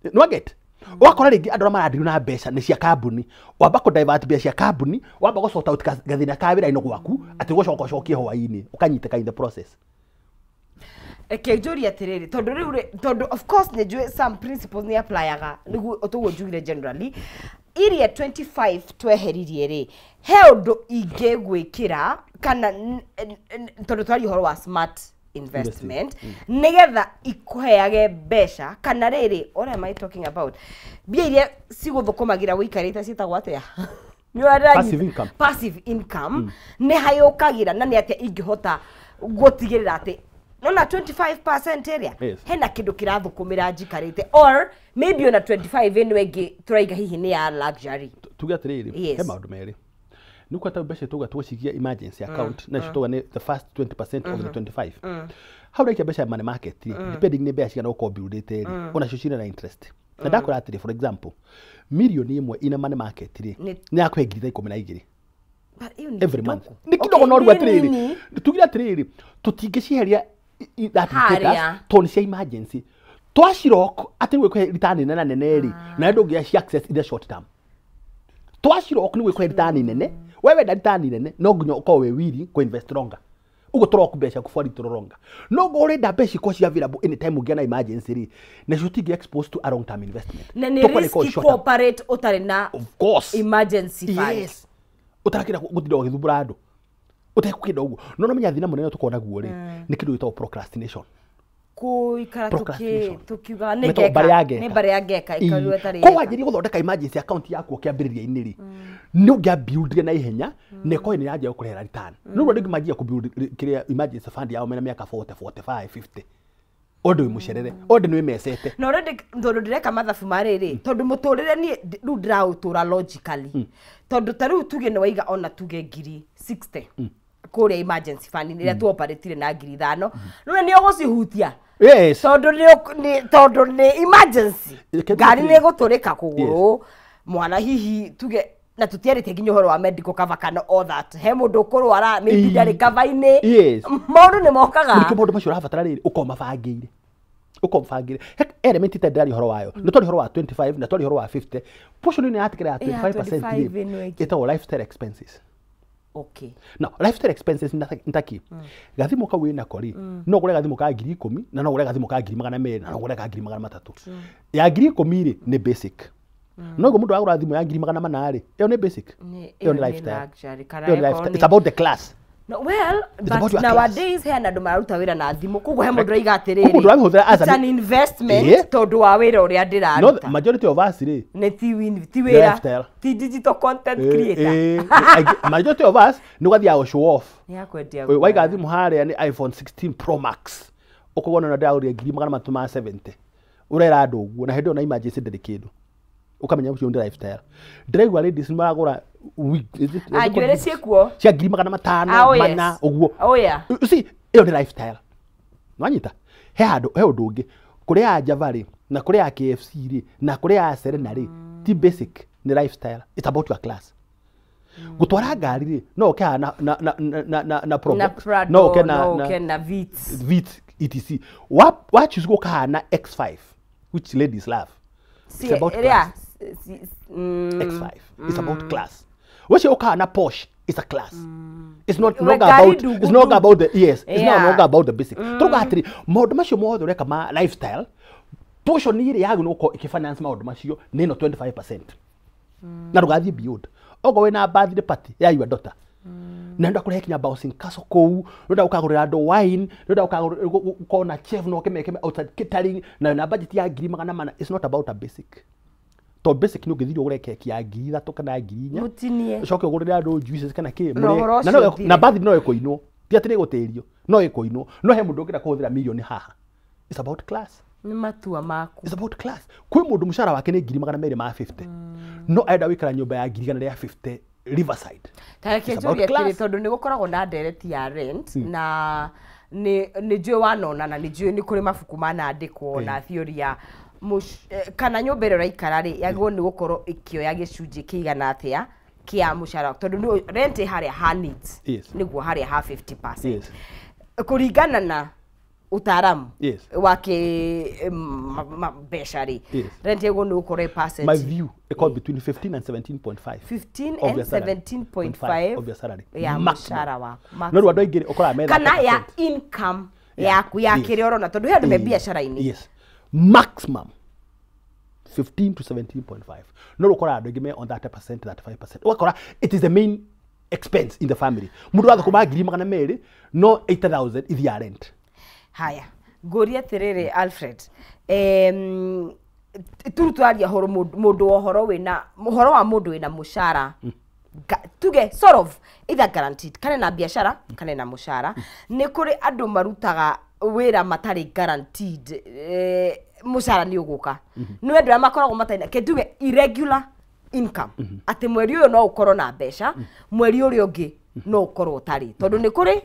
B: Nĩ get? Ũgakora rĩngĩ andũ arĩa maradeal na mbeca nĩ cia kambuni, wamba kũ divert mbeca cia kambuni, wamba gũ sort out gathĩna ka wĩra-inĩ gwaku, atĩ ũgũcoka ũcokie hwaĩ-inĩ, ũkanyitĩka in the process.
A: Reke njũrie atĩrĩrĩ, tondũ rĩu rĩ, tondũ of course nĩ njũĩ some principles nĩ applyaga nĩguo tũguo njugire generally, iria 25 tweheririe rĩ, he ũndũ ingĩgwĩkĩra kana tondũ twaria ũhoro wa smart investment nĩgetha ikũheage mbeca kana rĩrĩ, what am I talking about, mbia iria cigũthũkũmagĩra wĩikarĩte ciĩtagwo atĩa? Nĩ ũrĩa
B: Passive income.
A: Passive income nĩ hayũkagĩra na nĩ atĩa ingĩhota gũtigĩrĩra atĩ nona 25% ĩrĩa
B: Yes.
A: hena kĩndũ kĩrathũkũmĩra njikarĩte, or maybe ona 25 ĩno ĩngĩ tũraiga hihi nĩ ya luxury.
B: Tuge atĩrĩrĩ,
A: Yes.
B: he maũndũ merĩ. Nĩ kwata mbeca tuga tũgacikia emergency account, na icio tuga nĩ the first 20% of the 25. Hau ũraikia mbeca money market rĩ, depending nĩ mbeca cigana ũkorwo buildĩte rĩ, onacio cirĩ na interest. Na ndakwĩra atĩrĩ, for example, 1 million ina money market rĩ, nĩ yakũhe 12,000
A: But ĩyo nĩ
B: every month.
A: kidogo.
B: Nĩ kidogo, no
A: Okay,
B: rĩu
A: nĩ
B: atĩrĩrĩ,
A: nini.
B: tugire atĩrĩrĩ, tũtingĩcieheria that status
A: Harĩa.
B: tondũ nĩ cia emergency. Twacirock atĩ gwĩkũhe return nene na nene rĩ, na ndũngĩaci access in the short term. Twacirock nĩ gwĩkũhe return nene, we wenda return nene no nginya ũkorwo wĩ willing kũ invest longer. Ũguo tũrock mbeca ciaku for little longer. No ngorwo ũrenda mbeca ikorwo ci available anytime ũngĩona emergency rĩ, nacio ũtingĩ exposed to a long term investment.
A: Na nĩ
B: Tũkwenda
A: risky
B: ikorwo short term.
A: cooperate ũtarĩ na
B: Of course.
A: emergency fund.
B: Yes. Ũtarakĩenda gũtinda ũgĩthumbũra andũ, ũtekũkĩenda ũguo. No nomenya thĩna mũnene tũkorwo naguo rĩ, nĩ kĩndũ gĩtagwo procrastination.
A: Kũikara
B: Procrastination.
A: tukiugaga nĩ
B: Metagwo mbarĩ
A: ngeka,
B: ya ngeka.
A: nĩ mbarĩ ya ngeka ikarirwo ĩtarĩ
B: Koguo
A: yeka.
B: wanjĩrĩrie gũthondeka emergency account yaku kĩambĩrĩria-inĩ rĩ, nĩ ũngĩabuildire na ihenya na ĩkorwo nĩ yanjia gũkũrehera return. No rĩu andũ aingĩ manjia kũbuild kĩrĩa emergency fund yao mena mĩaka 40, 45, 50, ũndũ wĩ mũcerere, ũndũ nĩ wĩmecete.
A: Na already tondũ ndĩreka mathabu ma rĩrĩ, tondũ mũtũrĩre niĩ rĩu ndĩraũtũra logically, tondũ ta rĩu tuge nĩ waiga ona tuge 60,000 kũrĩa emergency fund ĩrĩa tuoparetire na 5,000, rĩu nĩ ũgũcihutia
B: Yes.
A: tondũ tondũ nĩ emergency.
B: Reke
A: Ngari
B: tuge
A: nĩ ĩgũtũrĩka kũgũrũ, mwana hihi tuge na tũtiarĩtie nginya ũhoro wa medical cover kana all that, he mũndũ ũkũrwara maybe
B: Ii.
A: ndarĩ cover-inĩ.
B: Yes.
A: Maũndũ nĩ mokaga.
B: Nĩkĩo maũndũ macio ũrabatara rĩrĩ ũkorwo mabangĩire, ũkorwo mabangĩire he element ita ndĩraria ũhoro wayo, nĩ twaria ũhoro wa 25 na twaria ũhoro wa 50. Portion ĩno yatigara ya
A: Ya
B: 25%
A: 25
B: rĩ,
A: ĩno ĩngĩ.
B: ĩtagwo lifestyle expenses.
A: Okay.
B: Now lifestyle expenses ntaki gathimo kau wĩnako rĩ, no ũgũre gathimo ka 10,000 na no ũgũre gathimo ka 200,000 na no ũgũre ka 300,000. Ya 10,000 rĩ nĩ basic. No ũguo mũndũ agũra thimũ ya 400,000 rĩ, ĩyo nĩ basic. Ĩyo nĩ lifestyle. Ĩyo nĩ lifestyle. It's about the class.
A: No, well,
B: It's
A: but nowadays he na andũ mararuta wĩra na thimũ, koguo he mũndũ ũraiga atĩrĩrĩ,
B: Koguo mũndũ ũramĩhũthĩra as
A: it's an investment tondũ wa wĩra ũrĩa ndĩraruta.
B: No, majority of us rĩ
A: nĩ ti wĩra,
B: lifestyle.
A: Ti digital content creator.
B: Majority of us nĩ ũgathiaga show off.
A: Nĩ ya kwendia.
B: Waiga thimũ harĩa nĩ iPhone 16 Pro Max. Ũkauga ona ndĩragũrire 370,000. Ũrera andũ ũguo na hĩndĩ ĩyo na emergency ndĩrĩ kĩndũ. Ũkamenya ũcio nĩ lifestyle. Ndĩraigua ladies nĩ maragũra wig.
A: Njuĩrĩ ciĩkuo.
B: Cia 500,000 mana ũguo.
A: Oh yeah.
B: You see, ĩyo nĩ lifestyle. Nwanyita? He handũ, he ũndũ ũngĩ. Kũrĩa ya Java rĩ, na kũrĩa ya KFC rĩ, na kũrĩa ya Serena rĩ, ti basic, nĩ lifestyle. It's about your class. Gũtwara ngari rĩ, no ũke haha na Probox,
A: na ũke na Vitz.
B: Vitz etc. Wa choose gũka haha na X5, which ladies love. It's about class. X5. It's about class. Wacio ũkaha na Porsche, it's a class. It's not longer about, it's not about the, yes, it's not longer about the basic. Turuga atĩrĩ, maũndũ macio mothe ũreka ma lifestyle, portion ĩrĩa yagĩrĩirwo gũkorwo ĩkĩfinance maũndũ macio nĩ ĩno 25%. Na ndũgathiĩ beyond. Okorwo wĩna birthday party ya your daughter, na nĩũrenda kũrehe kinya bouncing castle kũu, nĩũrenda gũkagũrĩra andũ wine, nĩũrenda gũkorwo na chef na ũkĩmeke outside catering, na wĩna budget ya 400,000, it's not about a basic. To basic nĩ ũngĩthiĩ ũgũre keki ya 3,000 kana 4,000.
A: Mũtinie.
B: Ũcoke ũgũrĩre andũ juices kana kĩ. Na birthday no ĩkũinwo. Ti atĩ nĩ ĩgũtĩrio, no ĩkũinwo. No he mũndũ ũngĩenda kũhũthĩra mirioni haha. It's about class.
A: Nĩ matua maku.
B: It's about class. Kwĩ mũndũ mũcara wake nĩ 250,000. No arenda gũikara nyũmba ya 150,000 Riverside.
A: Ta reke njũrie atĩrĩ, tondũ nĩ gũkoragwo na ndereti ya rent, na nĩ njũĩ wanona na nĩ njũĩ nĩ kũrĩ mabuku manandĩkwo na theory ya kana nyũmba ĩrĩa ũraikara rĩ yagĩrĩirwo nĩ gũkorwo ĩkĩoya gĩcunjĩ kĩigana atĩa kĩa mũcara, tondũ rent ĩ harĩa ha needs, nĩguo harĩa ha 50%. Kũringana na utaaramu wa kĩ mbeca rĩ, rent yagĩrĩirwo nĩ gũkorwo ĩ percent.
B: My view ĩkorwo between 15 and 17.5.
A: 15 and 17.5
B: of your salary.
A: Ya mũcara waku.
B: No rĩu andũ aingĩ ũkoraga me 30%.
A: Kana ya income yaku ya kĩrĩa ũrona, tondũ he andũ me biacara-inĩ.
B: Yes. Maximum 15 to 17.5. No ũkoraga andũ aingĩ me on 30%, 35%. Ũgakora it is the main expense in the family. Mũndũ athũkũma 200,000 no 80,000 ithiaga rent.
A: Haya, ngũrie atĩrĩrĩ Alfred, turu twaria ũhoro mũndũ wa ũhoro wĩna ũhoro wa mũndũ wĩna mũcara, tuge sort of either guaranteed kana na biacara kana na mũcara, nĩ kũrĩ andũ marutaga wĩra matarĩ guaranteed mũcara nĩ ũgũka. Nĩ andũ arĩa makoragwo matarĩ na tuge irregular income, atĩ mweri ũyũ no ũkorwo na mbeca, mweri ũrĩa ũngĩ no ũkorwo ũtarĩ, tondũ nĩ kũrĩ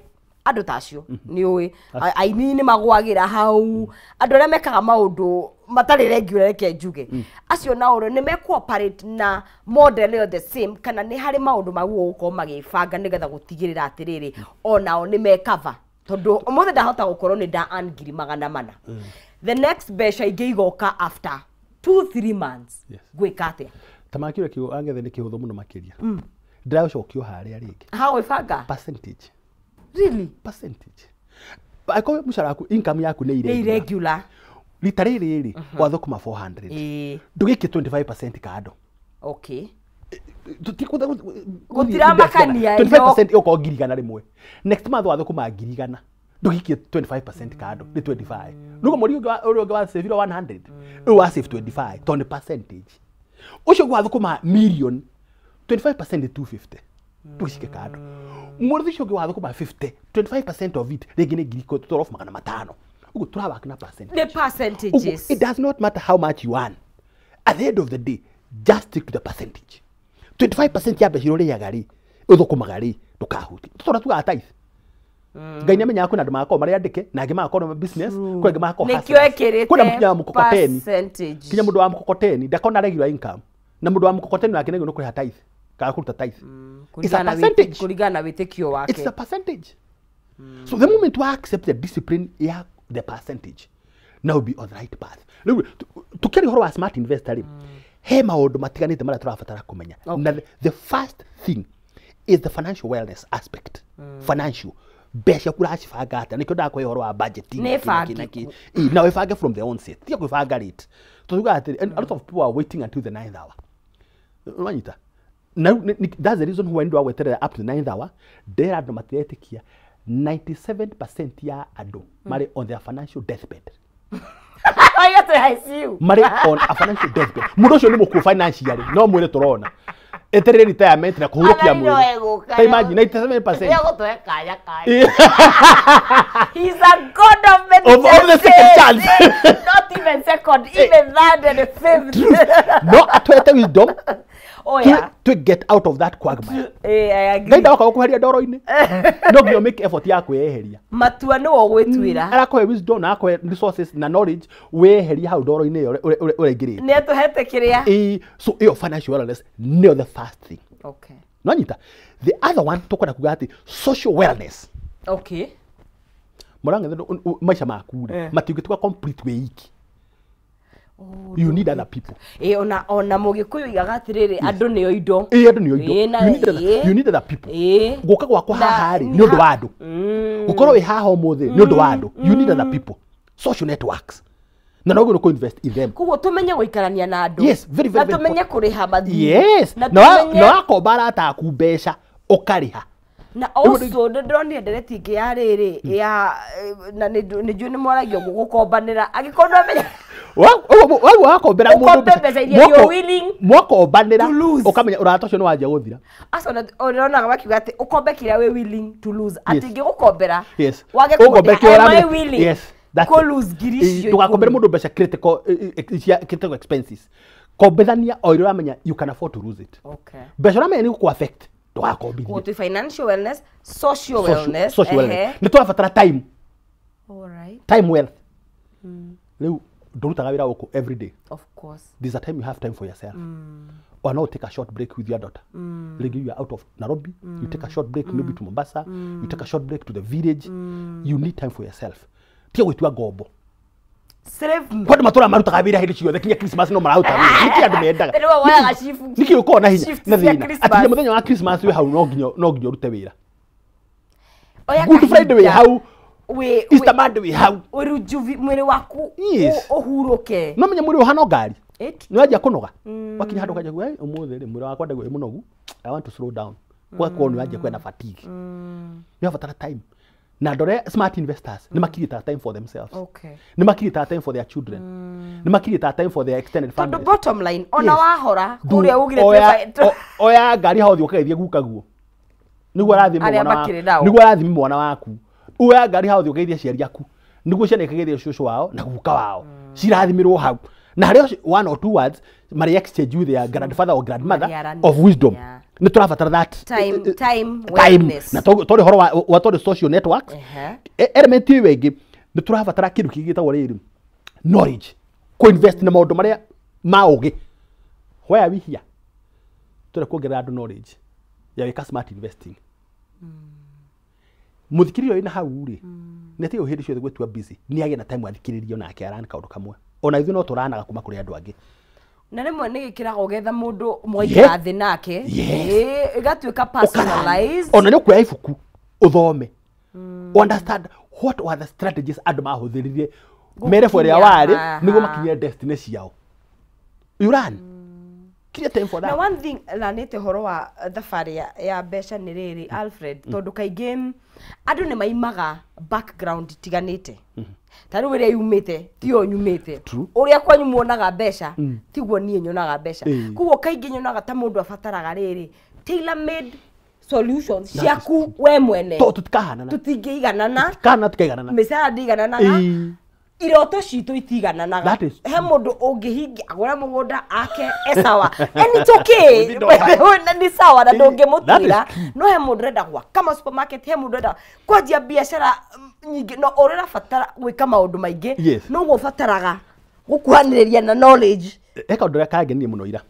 A: andũ ta acio nĩ ũĩ aini nĩ magwagĩra hau, andũ arĩa mekaga maũndũ matarĩ regular, reke njuge acio nao rĩ nĩ mekũoperate na model ĩyo the same, kana nĩ harĩ maũndũ magũo gũkorwo magĩbanga nĩgetha gũtigĩrĩra atĩrĩrĩ onao nĩ mekava, tondũ ũmũthĩ ndahota gũkorwo nĩ nda earn 400,000, the next mbeca ingĩ igoka after 2-3 months, gwĩka atĩa?
B: Ta makĩria kĩo angethe nĩ kĩhũthũ mũno makĩria. Ndĩracokio harĩa rĩngĩ.
A: Ha gwĩbanga?
B: Percentage.
A: Really?
B: Percentage. Akorwo mũcara waku, income yaku nĩ
A: irregular.
B: Rita rĩrĩ rĩ, wathũkũma 400. Ndũgĩkie 25% kando.
A: Okay.
B: Gũtiramakania 25% ĩgũkorwo 100,000. Next month wathũkũma 100,000. Ndũgĩkie 25% kando, nĩ 25. Nĩguo mweri ũrĩa ũngĩ wa save 100, rĩu wa save 25 tondũ nĩ percentage. Ũcio ũngĩ wathũkũma million, 25% nĩ 250. Ndũgĩcike kando. Mweri ũcio ũngĩ wathũkũma 50, 25% of it rĩngĩ nĩ 1,500. Ũguo tũrawaka na percentage.
A: The percentages.
B: It does not matter how much you earn. At the end of the day, just stick to the percentage. 25% ya mbeca iria ũrĩaga rĩ, ũthũkũmaga rĩ, ndũkahutie. Tũtũra tugaga tithe. Ngai nĩ amenyaga kwĩna andũ magakorwo marĩ andĩke, na angĩ magakorwo na business, kwĩ angĩ magakorwo
A: nĩkĩo ĩkĩrĩte
B: kwĩna mũkinya wa mkokoteni.
A: Percentage.
B: Kinya mũndũ wa mkokoteni ndakona regular income, na mũndũ wa mkokoteni wake nĩguo nĩ kũrĩha tithe kana kũruta tithe. It's a percentage.
A: Kũringana na wĩtĩkio wake.
B: It's a percentage. So the moment you accept the discipline ya the percentage, now be on the right path. Rĩu tũkĩaria ũhoro wa smart investor rĩ, he maũndũ matiganĩte marĩa tũrabatara kũmenya. Na the first thing is the financial wellness aspect. Financial mbeca kuracibanga atia nikio ndakwa ũhoro wa budgeting
A: Nĩ bangĩku.
B: Na wĩbange from the onset, tiga kwĩbanga late. Tuuga atĩrĩ, and a lot of people are waiting until the ninth hour. Wanyita na that's the reason why ndwa gweterera up to the ninth hour. Ndera andũ matiretĩkia 97% ya andũ marĩ on their financial deathbed.
A: Oiga twĩ ICU.
B: Marĩ on a financial deathbed. Mũndũ ũcio nĩ mũkuũ financially, no mwĩrĩ tũrona eterere retirement na kũhurũkia
A: Athani no
B: mwĩrĩ.
A: egũka.
B: Ta imagine 97%.
A: Nĩegũtũhe kanya kangĩ. He's a god of many
B: Of the second
A: chances.
B: chance.
A: Not even second, even third and fifth.
B: No atwete wisdom
A: Oh yeah.
B: to get out of that quagmire.
A: Eh, I agree.
B: Ngai ndagoka gũkweheria ndoro-inĩ, no nginya make effort ya kwĩyeheria.
A: Matua nĩwe ũgwĩtuĩra.
B: Arakũhe wisdom na akũhe resources na knowledge wĩyeherie hau ndoro-inĩ ĩyo ũraingĩrĩte.
A: Nĩ atũhete kĩrĩa.
B: Ĩĩ, so ĩyo financial wellness nĩyo the first thing.
A: Okay.
B: Nonyita the other one tũkwenda kuga atĩ social wellness.
A: Okay.
B: Mũrang'ethe maica maku rĩ, matingĩtuĩka complete wĩ iki. You need other people.
A: Ĩ, ona mũgĩkũyũ igaga atĩrĩrĩ, andũ nĩo indo.
B: Ĩĩ, andũ nĩo indo.
A: Ĩĩ, na
B: You need other,
A: ĩĩ.
B: you need other people.
A: Ĩĩ.
B: Gũka gwakwa
A: Na
B: haha rĩ, nĩ ũndũ wa andũ. Gũkorwo wĩ haha ũmũthĩ nĩ ũndũ wa andũ. You need other people, social networks, na no ũguo invest in them.
A: Koguo tũmenye gũikarania na andũ.
B: Yes, very, very,
A: na
B: very
A: tũmenye kũrĩha mathiirĩ.
B: Yes.
A: Na
B: Na
A: tũmenye
B: na wakomba arata aku mbeca ũkarĩha.
A: Na also nĩ ndĩronire ndereti ĩngĩ ya rĩrĩ ya na nĩ njũĩ nĩ mwaragia ũguo gũkombanĩra angĩkorwo ndũramenya.
B: Wau wakombera mũndũ
A: Ũkombe mbeca iria you're willing
B: mwakombanĩra
A: to lose.
B: Ũkamenya ũrata ũcio nĩ wanjia gũthira.
A: Aca ũronaga makiuga atĩ ũkombe kĩrĩa wĩ willing to lose, atĩ
B: Yes.
A: ingĩgũkombera
B: Yes.
A: wage
B: Ũkombe
A: kũndĩha,
B: kĩrĩa
A: am I
B: ũramenya-
A: willing
B: Yes, that's
A: kũ
B: it.
A: lose ngiri
B: Ĩ,
A: icio
B: ndũgakombere
A: 10?
B: mũndũ mbeca critical, cia critical expenses. Kombethania o iria ũramenya you can afford to lose it.
A: Okay.
B: Mbeca ũramenya nĩ gũkũ affect, ndũgakombithie.
A: Koguo twĩ financial wellness, social wellness.
B: Social wellness. Nĩ tũrabatara time.
A: Alright.
B: Time wealth. Rĩu ndũrutaga wĩra gũkũ every day.
A: Of course.
B: There's a time you have time for yourself. Or now take a short break with your daughter. Like you are out of Nairobi, you take a short break maybe to Mombasa, you take a short break to the village. You need time for yourself. Tiga gwĩtua ngombo.
A: Save.
B: Kwa andũ matũraga marutaga wĩra hĩndĩ ciothe kinya Christmas no mararuta wĩra. Nĩkĩ andũ mendaga?
A: Rĩu woyaga shift.
B: Nĩkĩ ũkoragwo na hinya
A: Shift
B: na
A: cia
B: thĩna?
A: Christmas.
B: Atĩ mũthenya wa Christmas wĩ hau no nginya ũrute wĩra.
A: Oya
B: Good Friday wĩ
A: kahinda.
B: hau,
A: Wĩ
B: Easter Monday wĩ hau.
A: ũrujuvi mwĩrĩ waku
B: Yes.
A: ũhurũke.
B: No menya mwĩrĩ ũhana o ngari.
A: It
B: Nĩ wanjia kũnoga. Wakinya handũ ũkanjia kuga, "Hey, ũmũthĩ rĩ mwĩrĩ wakwa ndaigua wĩ mũnogu. I want to slow down." Ũgakorwo nĩ wanjia kwenda fatigue. Nĩ ũrabatara time. Na andũ arĩa smart investors nĩ makirĩtaga time for themselves.
A: Okay.
B: Nĩ makirĩtaga time for their children. Nĩ makirĩtaga time for their extended
A: Tondũ
B: families.
A: bottom line, ona
B: Yes.
A: wahora kũrĩa ugire
B: Oya ngari hau ũthiĩ ũkageithie guka guo. Nĩguo arathime
A: Arĩa
B: mwana waku.
A: makĩrĩ nao.
B: Nĩguo arathime mwana waku. Oya ngari hau ũthiĩ ũgeithie aciari aku. Nĩguo ciana ikageithia cũcũ wao na guka wao. Cirathimĩrwo hau. Na harĩa one or two words marĩ exchange with their grandfather or grandmother
A: Marĩaranĩria.
B: of wisdom. Nĩ tũrabatara that
A: Time, time,
B: time
A: wellness.
B: na tondũ ũhoro wa tondũ social networks.
A: Ehe.
B: Element ĩyo ĩngĩ nĩ tũrabatara kĩndũ kĩngĩ gĩtagwo rĩrĩ knowledge, kũ-invest na maũndũ marĩa ma ũgĩ. Why are we here? Tũrenda kuongerera andũ knowledge ya gwĩka smart investing. Mũthikĩrĩria wĩna hau rĩ, nĩ atige hĩndĩ ciothe gwĩtua busy, nĩ agĩe na time athikĩrĩrio nake arani kaũndũ kamwe. Ona ithuĩ no tũranaga kuma kũrĩ andũ angĩ.
A: Na rĩmwe nĩ gĩkĩraga ũgetha mũndũ mwaikara thĩ nake.
B: Yes.
A: Ĩĩ, ĩgatuĩka personalized.
B: Ona nĩ ũkuoya ibuku ũthome, understand what were the strategies andũ mahũthĩrire mere ĩrĩa warĩ
A: haha.
B: nĩguo makinyĩre destiny ciao. You run create time for
A: Na
B: that.
A: one thing lanĩte ũhoro wa thabarĩ ya mbeca nĩ rĩrĩ, Alfred, tondũ kaingĩ andũ nĩ maimaga background itiganĩte. Ta rĩu ĩrĩa yumĩte tiyo nyumĩte.
B: True.
A: Ũrĩa kwanyu muonaga mbeca tiguo niĩ nyonaga mbeca.
B: Ĩĩ.
A: Koguo kaingĩ nyonaga ta mũndũ abataraga rĩrĩ tailor made solutions
B: That is
A: ciaku we mwene.
B: To tũtikahanana.
A: Tũtingĩiganana.
B: Kana tukaiganana.
A: Mĩcara ndĩigananaga.
B: Ĩĩ.
A: Iroto citũ itigananaga.
B: That is
A: He mũndũ ũngĩhingia agũre mũgũnda ake e sawa and it's okay.
B: Within no time.
A: Na nĩ sawa na
B: Ĩĩ,
A: ndũngĩmũtuĩra.
B: that is true.
A: No he mũndũ ũrenda gwaka ma supermarket, he mũndũ ũrenda kwanjia biacara nyingĩ, no ũrĩa ũrabatara gwĩka maũndũ maingĩ
B: Yes.
A: noguo ũbataraga gũkuhanĩrĩria na knowledge.
B: He kaũndũ karĩa kangenirie mũno ira,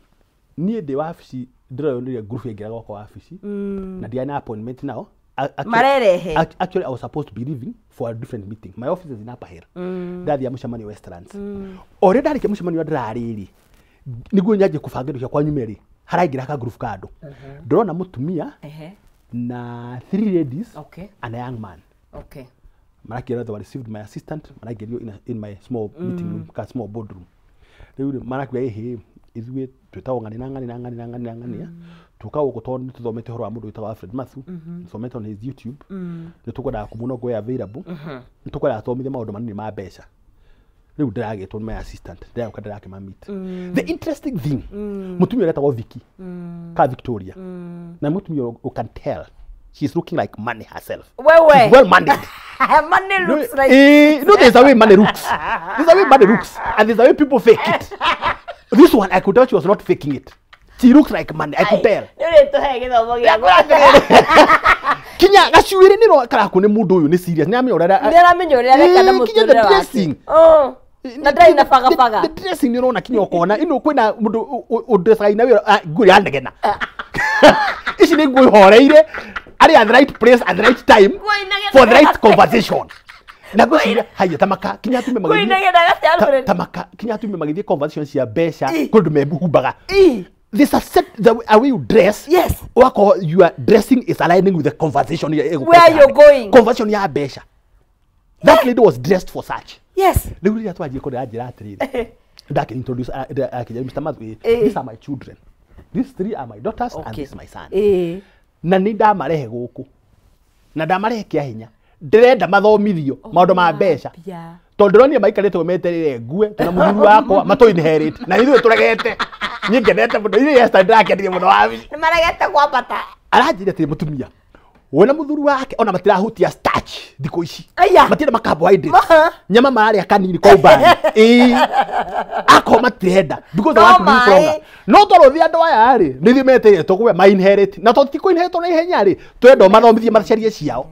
B: niĩ ndĩ wabici ndĩroyonire group yaingĩra gwakwa wabici na ndiarĩ na appointment nao.
A: Marerehe.
B: Actually I was supposed to be leaving for a different meeting. My office is in Upper Hill. Ndathiia mũcemanio Westlands. O rĩrĩa ndarĩkia mũcemanio ndĩrarĩ rĩ, nĩguo nyanjie kũbanga indo ciakwa nyume rĩ, Haraingĩra ka group ka andũ. Ndĩrona mũtumia na 3 ladies and a young man. Marakĩra they were received my assistant, maraingĩrio in my small meeting room, ka small boardroom. Rĩu marakiuga ĩhĩ ithuĩ twĩtagwo ng'ani na ng'ani na ng'ani na ng'ani na ng'ani tuka gũkũ tondũ nĩ tũthomete ũhoro wa mũndũ wĩtagwo Alfred Mathu, tũthomete on his YouTube, nĩ tũkwendaga kũmuona ũguo available, nĩ tũkwendaga tũthomithie maũndũ manini ma mbeca. Rĩu ndĩragĩtwo nĩ my assistant, ndĩragĩũka ndĩrakĩmamit. The interesting thing, mũtumia ũrĩa etagwo Vicky, ka Victoria, na mũtumia you can tell she's looking like money herself.
A: Wewe.
B: She's well moneyed.
A: Money looks like
B: no, there's a way money looks. There's a way money looks, and there's a way people fake it. This one, I could tell she was not faking it. She looks like money, I could tell. Kinya gacuire ni ro karaku ni mundu uyu ni serious. Ni amenya uria.
A: Ni aramenya uria areka na muturire wake.
B: Dressing.
A: Oh. Na ndai na faga faga.
B: The dressing ni urona kinya ukona ino kwina mundu udressaga ina wira nguo ya negena. Ici ni nguo ihoreire. Ari at the right place at the right time for the right conversation. Na gweciria haya tamaka kinya atume magithie tamaka kinya atume magithie conversation cia mbeca kundu mehumbaga. There's a set the way you dress.
A: Yes.
B: Wako your dressing is aligning with the conversation.
A: Where you're going.
B: Conversation ya mbeca. That lady was dressed for such.
A: Yes.
B: Rĩu rĩrĩa twanjie kũrĩa njĩra atĩrĩrĩ. Ndakĩ introduce akĩnjĩra Mr. Mathu, these are my children. These 3 are my daughters and this is my son. Na nĩ ndamarehe gũkũ. Na ndamarehe kĩa hinya. Ndĩrenda mathomithio maũndũ ma mbeca. Tondũ ndĩronire maikarĩte meterere ngue tuna mũthuri wakwa matũ inherit na ithuĩ tũregete. Niĩ ngenete mũno ithuĩ yesterday ndĩrakenire mũno wabi.
A: Nĩ maregete kwambata.
B: Aranjĩra atĩ mũtumia we na mũthuri wake ona matirahutia starch thikũ ici. Matirenda ma carbohydrates. Nyama mararĩa kanini kwa umbali. Ĩĩ. Ako matirenda because they want to live longer. No tondũ thi andũ aya rĩ nĩ ithuĩ meterere tũgwe ma inherit na tondũ ti kũ inherit na ihenya rĩ twenda mathomithie macarie ciao.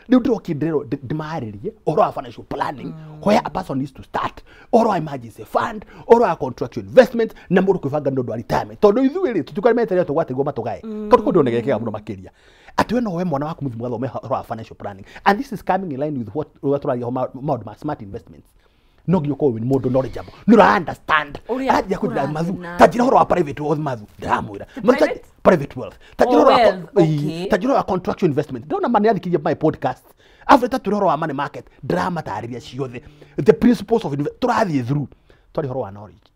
B: Rĩu ndĩroki ndĩrerwo ndĩmarĩrie ũhoro wa financial planning, where a person needs to start, ũhoro wa emergency fund, ũhoro wa contractual investment na mũndũ kwĩbanga nĩ ũndũ wa retirement. Tondũ ithuĩ rĩ tũtikwari meterere tũgwatĩguo matũgae. Tondũ kũndũ nĩgekĩga mũno makĩria. Atĩ we no we mwana waku mũthiĩ mũgathome ũhoro wa financial planning. And this is coming in line with what ũrĩa tũraria maũndũ ma smart investments. No nginya ũkorwo wĩ mũndũ knowledgeable. Nĩ ũra understand. Aranjia kũnjĩra Mathu, ta njĩra ũhoro wa private wealth Mathu, ndĩramwĩra. Private wealth. Ta njĩra wa contractual investment. Ndĩrona ma nĩathikirie my podcast. After tũrĩ ũhoro wa money market, ndĩramatarĩria ciothe. The principles of investment tũrathiĩ through. Twarĩ ũhoro wa knowledge.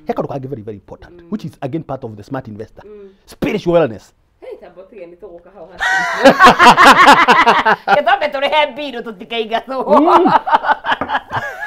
B: He kaũndũ kangĩ very very important, which is again part of the smart investor. Spiritual wellness.
A: Gĩtwambe tũrĩhe mbirũ tũtikaingatwo.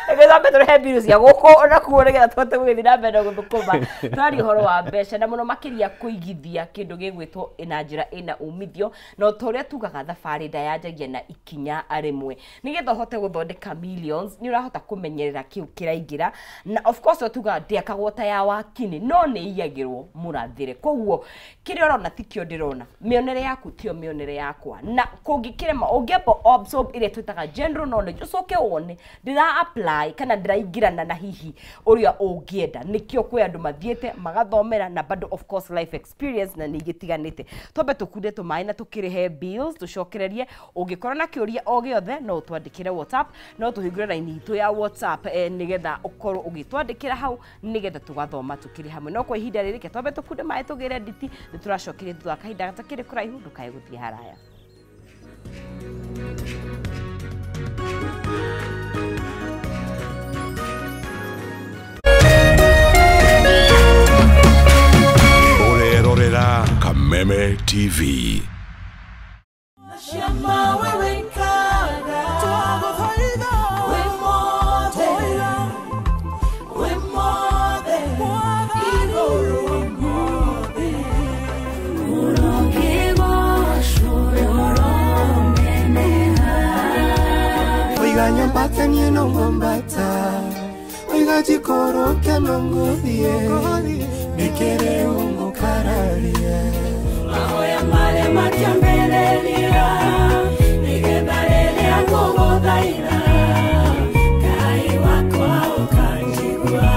A: Gĩtwambe tũrĩhe mbirũ cia gũkũ ona kuo nĩgetha tũhote gũgĩthiĩ na mbere na gũthũkũma. Tũraria ũhoro wa mbeca na mũno makĩria kũigithia kĩndũ gĩgwĩtwo na njĩra ĩna umithio na ta ũrĩa tugaga thabarĩ ndayanjagia na ikinya rĩmwe. Nĩgetha ũhote gũthondeka millions nĩ ũrahota kũmenyerera kĩu kĩraingĩra na of course ũrĩa tugaga ndĩakagwo ta ya wakini no nĩ iyagĩrwo mũrathĩre. Koguo kĩrĩa ũrona tikĩo ndĩrona, mĩonere yaku tio mĩonere yakwa na kũngĩkĩrema ũngĩamba absorb ĩrĩa twĩtaga general knowledge ũcoke wone ndĩra apply kana ndĩraingĩrana na hihi ũrĩa ũngĩenda. Nĩkĩo kwĩ andũ mathiĩte magathomera na bado of course life experience na nĩ igĩtiganĩte. Twambe tũkunde tũmaĩ na tũkĩrĩhe bills tũcokererie. Ũngĩkorwo na kĩũria o gĩothe no ũtwandĩkĩre WhatsApp, no tũhingũre raini itũ ya WhatsApp nĩgetha ũkorwo ũgĩtwandĩkĩra hau nĩgetha tũgathoma tũkĩrĩ hamwe. No kwa ihinda rĩrĩ reke twambe tũkunde maĩ tũgĩre nditi, nĩ tũracokeria thutha wa kahinda gatakĩrĩ kũraihu. Ndũkae gũthiĩ haraya.
C: Ũrerorera Kameme TV.
D: Oigajikoroke nongothie nikere ungukararia mahoya mare matiambĩrĩria nĩgetha rĩrĩa ngũgũthaitha Ngai wakwa ũkanjigua.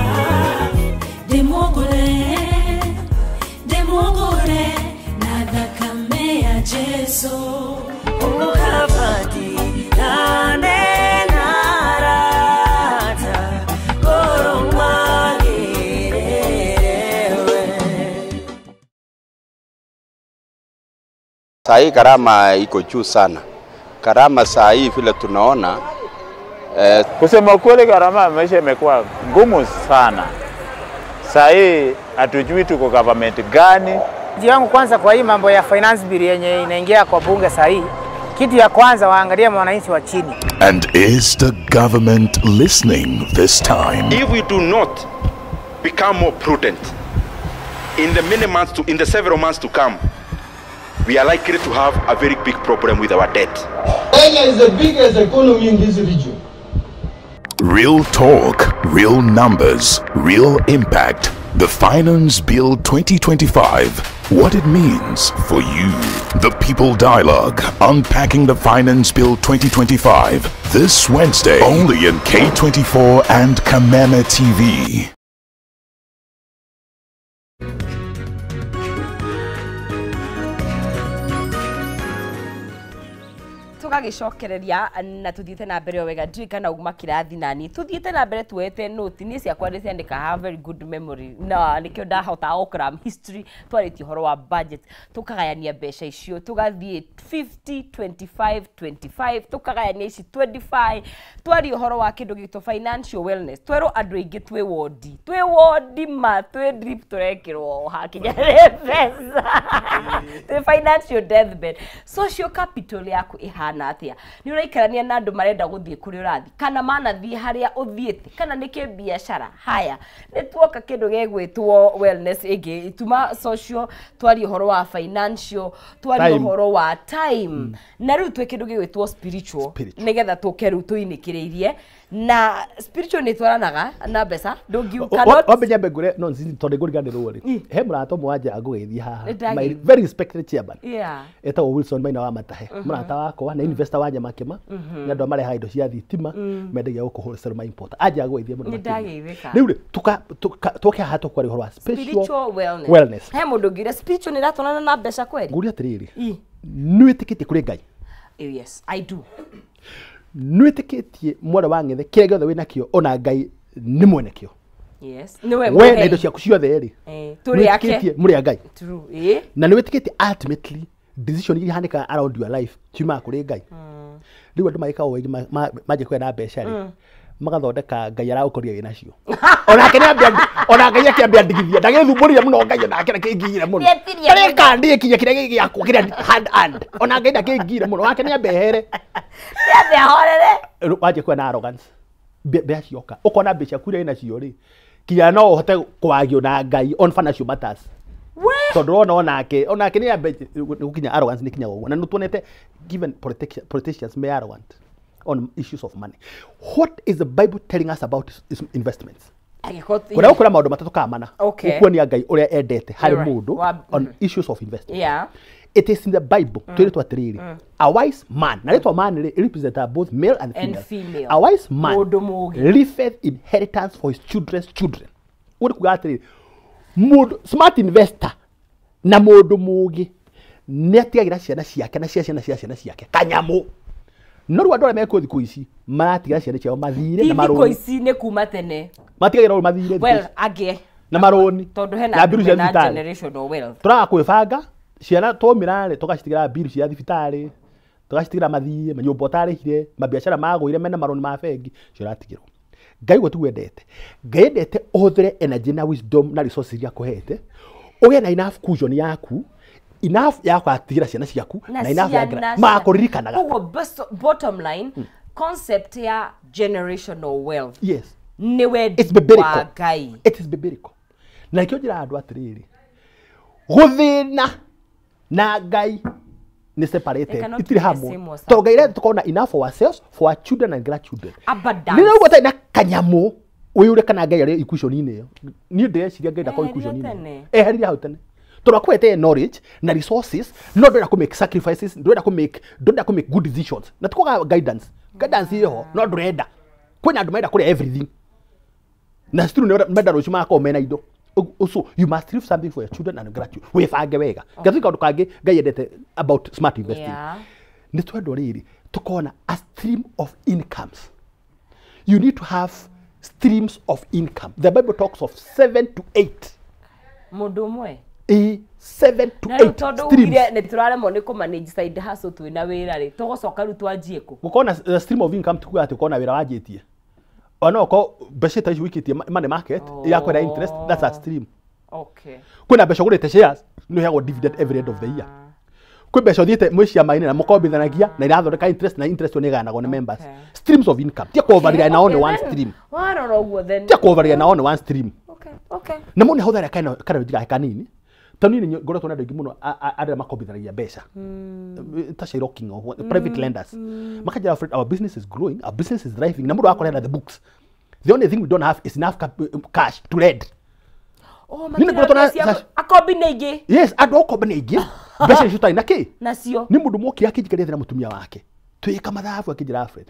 D: Ndĩmũgũre na thakame ya Jesũ. Ũkabati
E: Saa hii gharama iko juu sana. Gharama saa hii vile tunaona
F: kusema kweli gharama ya maisha imekuwa ngumu sana. Saa hii hatujui tuko government gani.
G: Yangu kwanza kwa hii mambo ya finance bill yenye inaingia kwa bunge saa hii, kitu ya kwanza waangalie mwananchi wa chini.
C: And is the government listening this time?
H: If we do not become more prudent in the many months to in the several months to come, we are likely to have a very big problem with our debt.
I: Kenya is the biggest economy in this region.
C: Real talk, real numbers, real impact. The Finance Bill 2025, what it means for you. The People Dialogue, unpacking the Finance Bill 2025, this Wednesday, only in K24 and Kameme TV.
A: Tugagicokereria na tuthiete na mbere o wega ndiũĩ kana uma kĩrathi nani tuthiete na mbere tuoete note niĩ ciakwa nĩciandĩka have very good memory na nĩkĩo ndahotaga gũcram history twarĩtie ũhoro wa budget tũkagayania mbeca icio tũgathiĩ 50 25 25 tũkagayania ici 25 twaria ũhoro wa kĩndũ gĩtwo financial wellness twerwo andũ aingĩ twĩ wondi ma twĩ drip tũrekĩrwo hakinya nĩ mbeca twĩ financial deathbed social capital yaku ĩhana atia ni uraikarania na andu marenda guthie kuri urathi kana manathie haria uthiete kana ni biashara haya ni tuoka kindu gegwitwo wellness ingi ituma social twari uhoro wa financial twari uhoro wa time na riu twi kindu gegwitwo spiritual nigetha tuke riu tuinikiriirie na spiritual ni twaranaga na mbeca ndungiuka
B: wambe nyambe ngure no nzi tondu nguriganirwo ri he murata umwe wanja ngũgĩthiĩ haha my very respected chairman etagwo Wilson Maina wa Matahe murata wakwa na investor wa Nyamakima nĩ andũ marehaga indo cia thitima mendagia gũkũ wholesale ma import anja ngũgĩthiĩ mũno rĩu rĩ tuke haha tũkwaria ũhoro wa
A: spiritual wellness he mũndũ ũngĩũria spiritual nĩ ĩratwarana na mbeca kweri
B: ngũria atĩrĩrĩ nĩ wĩtĩkĩtie kũrĩ Ngai?
A: Yes, I do.
B: Nĩ wĩtĩkĩtie mwarĩ wa ng'ethe kĩrĩa gĩothe wĩnakĩo ona Ngai nĩ mwene kĩo?
A: Yes. Nĩwe
B: we na indo ciaku ciothe rĩ
A: tũrĩ ake
B: mũrĩ a Ngai.
A: True.
B: Na nĩ wĩtĩkĩtie ultimately decision iria ihanĩkaga around your life ciumaga kũrĩ Ngai. Rĩu andũ magĩka ũũ manjia kũgĩa na mbeca rĩ magathondeka Ngai aragũkoria wĩ nacio onake ona Ngai akĩambia ndigithia ndagĩthumbũrire mũno Ngai onake ndakĩngire mũno karĩka ndĩkinya kĩrĩa gĩ gĩakwa kĩrĩa hand and ona Ngai ndakĩngire mũno wake nĩambe ehere
A: nĩambe ahorere
B: wanjia kũgĩa na arrogance mbeca cioka ũkona mbeca ciaku iria wĩnacio rĩ kinya no ũhote kwagio na Ngai on financial matters tondũ wona onake nĩambe gũkinya arrogance nĩ kinyaga ũguo na nĩtuonete given politicians me arrogant on issues of money. What is the Bible telling us about investments? Kuna ukura maundu matatu kana mana ukuonia Ngai uria endete hari mundu on issues of investment.
A: Yeah.
B: It is in the Bible twiritwo atiriri a wise man na ritwa man represent both male and female. A wise man leaveth inheritance for his children's children. Uri kuga atiriri mundu smart investor na mundu mugi ni atigagira ciana ciake na ciana cia ciana ciake kanyamu. No rĩu andũ arĩa mekuo thikũ ici maratigira ciana ciao mathire na marũni.
A: Thikũ ici nĩ kuma tene.
B: Matigagira mathire.
A: Well, angĩ
B: na marũni.
A: Tondũ hena
B: mbiru cia thibitarĩ.
A: Generational wealth.
B: Tũraga kwĩbanga ciana twomĩra rĩ tũgacitigĩra mbiru cia thibitarĩ, tũgacitigĩra mathirĩ, manyũmba ũtarĩhire, mabiacara magũire mena marũni ma bengi, cio ũratigĩrwo. Ngai ũguo tiguo endete. Ngai endete ũhũthĩre energy na wisdom na resources iria akũhete, ũgĩe na enough cushion yaku enough ya kwatigira ciana ciaku na enough ya makũririkanaga.
A: Koguo bottom line concept ya generational wealth
B: yes
A: nĩ wendi wa Ngai.
B: It is biblical. Na nikĩo njĩraga andũ atĩrĩrĩ gũthĩna na Ngai nĩ separated itirĩ hamwe tondũ Ngai arenda tũkorwo na enough for ourselves, for our children and grandchildren.
A: Abundance.
B: Nĩ ũguo ũtarĩ na kanyamũ wĩyũre kana Ngai arĩ equation-inĩ ĩyo. Niĩ ndĩreciria Ngai ndakorwo equation-inĩ ĩyo. Eheririe hau tene. Tondũ akwete knowledge na resources no ndwenda kũ make sacrifices, ndwenda kũ make good decisions na tikuga guidance ĩho no ndũrenda. Kwĩna andũ marenda kũrĩa everything na still nĩ menda rũciũ magakorwo mena indo. So you must leave something for your children and grandchildren. Wĩbange wega. Ngathuĩ kaũndũ kangĩ Ngai endete about smart investing nĩ twendwo rĩrĩ tũkona a stream of incomes. You need to have streams of income. The Bible talks of 7 to 8.
A: Mũndũ ũmwe
B: Ĩ 7 to
A: Na rĩu
B: 8
A: tondũ
B: streams.
A: ugire nĩ tũraremwo nĩ kũmanage side hustle twĩna wĩra rĩ, tũgũcoka rĩu twanjie kũ?
B: Gũkorwo na stream of income ti kuga atĩ ũkorwo na wĩra wanjĩtie. Ona okorwo mbeca ta ici wĩikĩtie money market irakwĩra interest, that's a stream. Kwĩna mbeca ũgũrĩte shares, nĩ ũheagwo dividend every end of the year. Kwĩ mbeca ũthiĩte mwĩ ciama-inĩ na mũkombithanagia na irathondeka interest, na interest ĩyo nĩ ĩgayanagwo nĩ members. Streams of income tia kũovarĩra na only one stream.
A: Warora ũguo then.
B: Tia kũovarĩra na only one stream.
A: Okay.
B: Na mũndũ nĩ ahũthagĩra kaneno gake kanini, tondũ niĩ nĩ ngoretwo na andũ aingĩ mũno arĩa makombithanagia mbeca ta Shyrocking or private lenders, makanjĩra, "Fred, our business is growing, our business is thriving," na mũndũ akorera the books, the only thing we don't have is enough cash to lend.
A: Oh,
B: Niĩ nĩ ngoretwo na
A: matirona akombi nĩ aingĩ.
B: Yes, andũ a ũkombo nĩ aingĩ, mbeca icio tũtarĩ na kĩ
A: nacio.
B: Nĩ mũndũ mokire akĩnjikaria thĩ na mũtumia wake twĩka mathabu, akĩnjĩra, "Fred,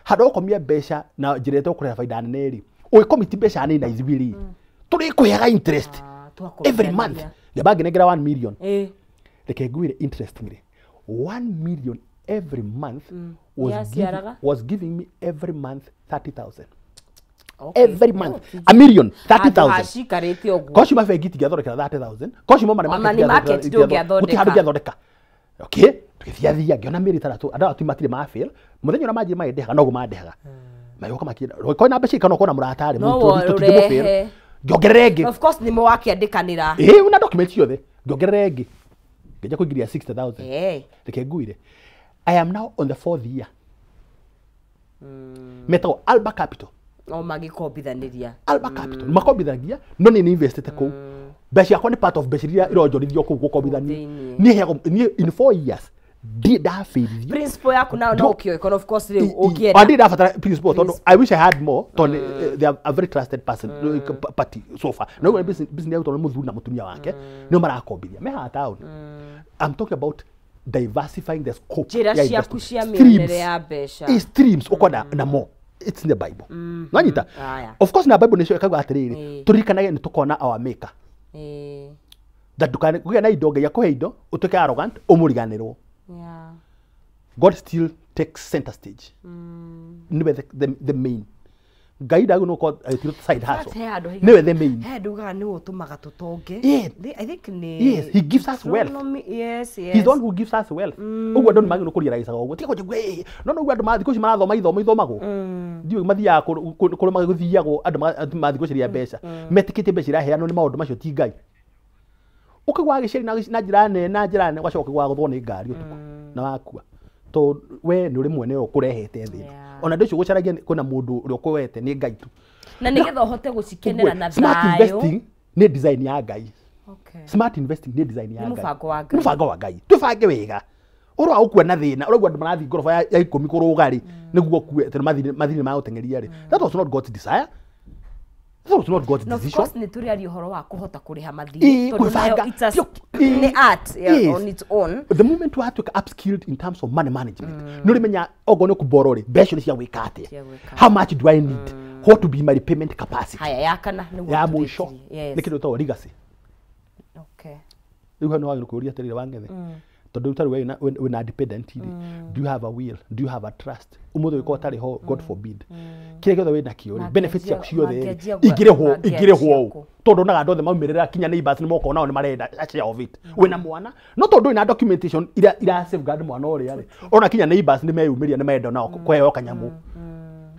B: handũ ha gũkomia mbeca na njĩra ĩtũkũreha baida nene rĩ, ũgĩkomiti mbeca nini na ithuĩ rĩ, tũrĩkũheaga interest every month." Ngĩamba ngĩnengera 1 million. Reke ngwĩre, interestingly, 1 million every month was
A: Yaciaraga?
B: Was giving me every month 30,000.
A: Okay.
B: Every month a million, 30,000.
A: Hacikarĩte ũguo.
B: Kocio mabengi itingĩathondekera 30,000, kocio money market
A: Money market
B: itingĩathondeka-
A: ndũngĩathondeka.
B: gũtirĩ handũ ingĩathondeka. Okay, tũgĩthiathia, ngĩona mĩeri 6 andũ aya matirĩ mafail. Mũthenya ũrĩa manjire magĩndĩhaga noguo mandĩhaga, magĩũka makĩenda korwo na mbeca ikana, korwo na mũrata rĩ,
A: No
B: tũtingĩmũfail.
A: ũrehe.
B: Ngĩongerera ĩngĩ.
A: Of course nĩ wakĩandĩkanĩra.
B: Ĩĩ, una document ciothe. Ngĩongerera ĩngĩ, ngĩnja kũingĩria 60,000. Reke ngwĩre, I am now on the fourth year. Metagwo Alba Capital.
A: O magĩkombithanĩria.
B: Alba Capital makombithagia, no nĩ investite kũu, mbeca ciakwa nĩ part of mbeca iria ironjorithio kũu gũkombithania.
A: Thĩiniĩ.
B: Niĩ heagwo, niĩ in 4 years ndirĩ ndabĩrithio.
A: Principle yaku nayo no ũkĩoĩ kono, of course rĩu
B: O
A: ũngĩenda.
B: Ndirĩ ndabatara principle tondũ I wish I had more, tondũ they are a very trusted person, party so far. Na ũguo business business ya tondũ mũthuri na mũtumia wake nĩo marakombithia me haha town. I'm talking about diversifying the scope
A: Njĩra
B: ya
A: ciaku
B: investment.
A: cia
B: Streams.
A: mĩonere ya mbeca.
B: Streams ũkwenda namo, it's in the Bible, nwanyita?
A: Aya.
B: Of course, na Bible nĩcio ĩkauga atĩrĩrĩ, tũririkanage nĩ tũkona our maker, that ndũkane kũgĩa na indo, Ngai akũhe indo, ũtuĩke arrogant, ũmũriganĩrwo. God still takes center stage, niwe the main. Ngai ndagũ no agĩtirwo side hustle.
A: He handũ
B: Niwe the main.
A: He handũ ugaga nĩwe ũtũmaga tũtonge. I think nĩ
B: Yes, he gives us wealth.
A: Yes.
B: He's the one who gives us wealth. Ũguo andũ nĩmagĩrĩirwo kũriaraicaga ũguo, tiga kũnjigua ĩ no no ũguo andũ ma thikũ ici marathoma ithomo ithomagwo, ndiũĩ mathiaga kũrĩa magũthiagwo, andũ mathiĩ gũcaria mbeca metĩkĩtie mbeca iraheanwo nĩ maũndũ macio, ti Ngai. Ũkĩgwa gĩceri na njĩra nene, na njĩra nene, ũgacoka ũkĩgwa gũthwo nĩ ngari ũtukũ na wakua, tondũ we nĩ ũrĩ mwene ũrĩa ũkũrehete thĩ ĩno. Ona andũ ũcio gũcaragia kwĩna mũndũ ũrĩa ũkũwete nĩ Ngai tu.
A: Na nĩgetha ũhote gũcikenera na
B: Smart
A: thayũ.
B: investing nĩ design ya Ngai. Smart investing nĩ design ya
A: Nĩ
B: Ngai.
A: mũbango wa
B: Nĩ
A: Ngai.
B: mũbango wa Ngai. Tũbange wega ũhoro wa gũkua na thĩna ũraigua andũ marathiĩ ngoroba ya 10 kũrũga rĩ, nĩguo ũkue tondũ mathirĩ magũteng'eria rĩ, that was not God's desire, that was not God's
A: Na of
B: decision.
A: course nĩ tũrĩaria ũhoro wa kũhota kũrĩha mathirĩ, tondũ
B: Kwĩbanga.
A: nayo it's a nĩ art, yeah, on its own.
B: The moment watuĩka upskilled in terms of money management, nĩ ũrĩmenya okorwo nĩ kũborrow rĩ, mbeca nĩ cia gwĩka atĩa,
A: Cia gwĩka.
B: how much do I need, what to be my repayment capacity.
A: Haya, ya kana nĩguo
B: Ya mũico
A: tũrĩkirie. Yes.
B: nĩ kĩndũ gĩtagwo legacy. Rĩu hau nĩ wagĩrĩirwo kũũria atĩrĩrĩ, Wangethe, tondũ rĩu tarĩu we wĩna dependent rĩ, do you have a will, do you have a trust? Ũmũthĩ ũngĩkorwo ũtarĩ ho, God forbid, kĩrĩa gĩothe wĩna kĩo rĩ, benefits ciaku ciothe rĩ,
A: Mangĩanjia
B: ingĩrĩhwo
A: mangĩanjia
B: ingĩrĩhwo
A: kũ?
B: ũ? Tondũ onaga andũ othe maumĩrĩra, kinya neighbors nĩ moka, onao nĩ marenda a share of it. Wĩna mwana, no tondũ ndũrĩ na documentation ira safeguard mwana ũrĩa rĩ, ona kinya neighbors nĩ meyumĩria, nĩ marenda nao kũheo kanyamũ.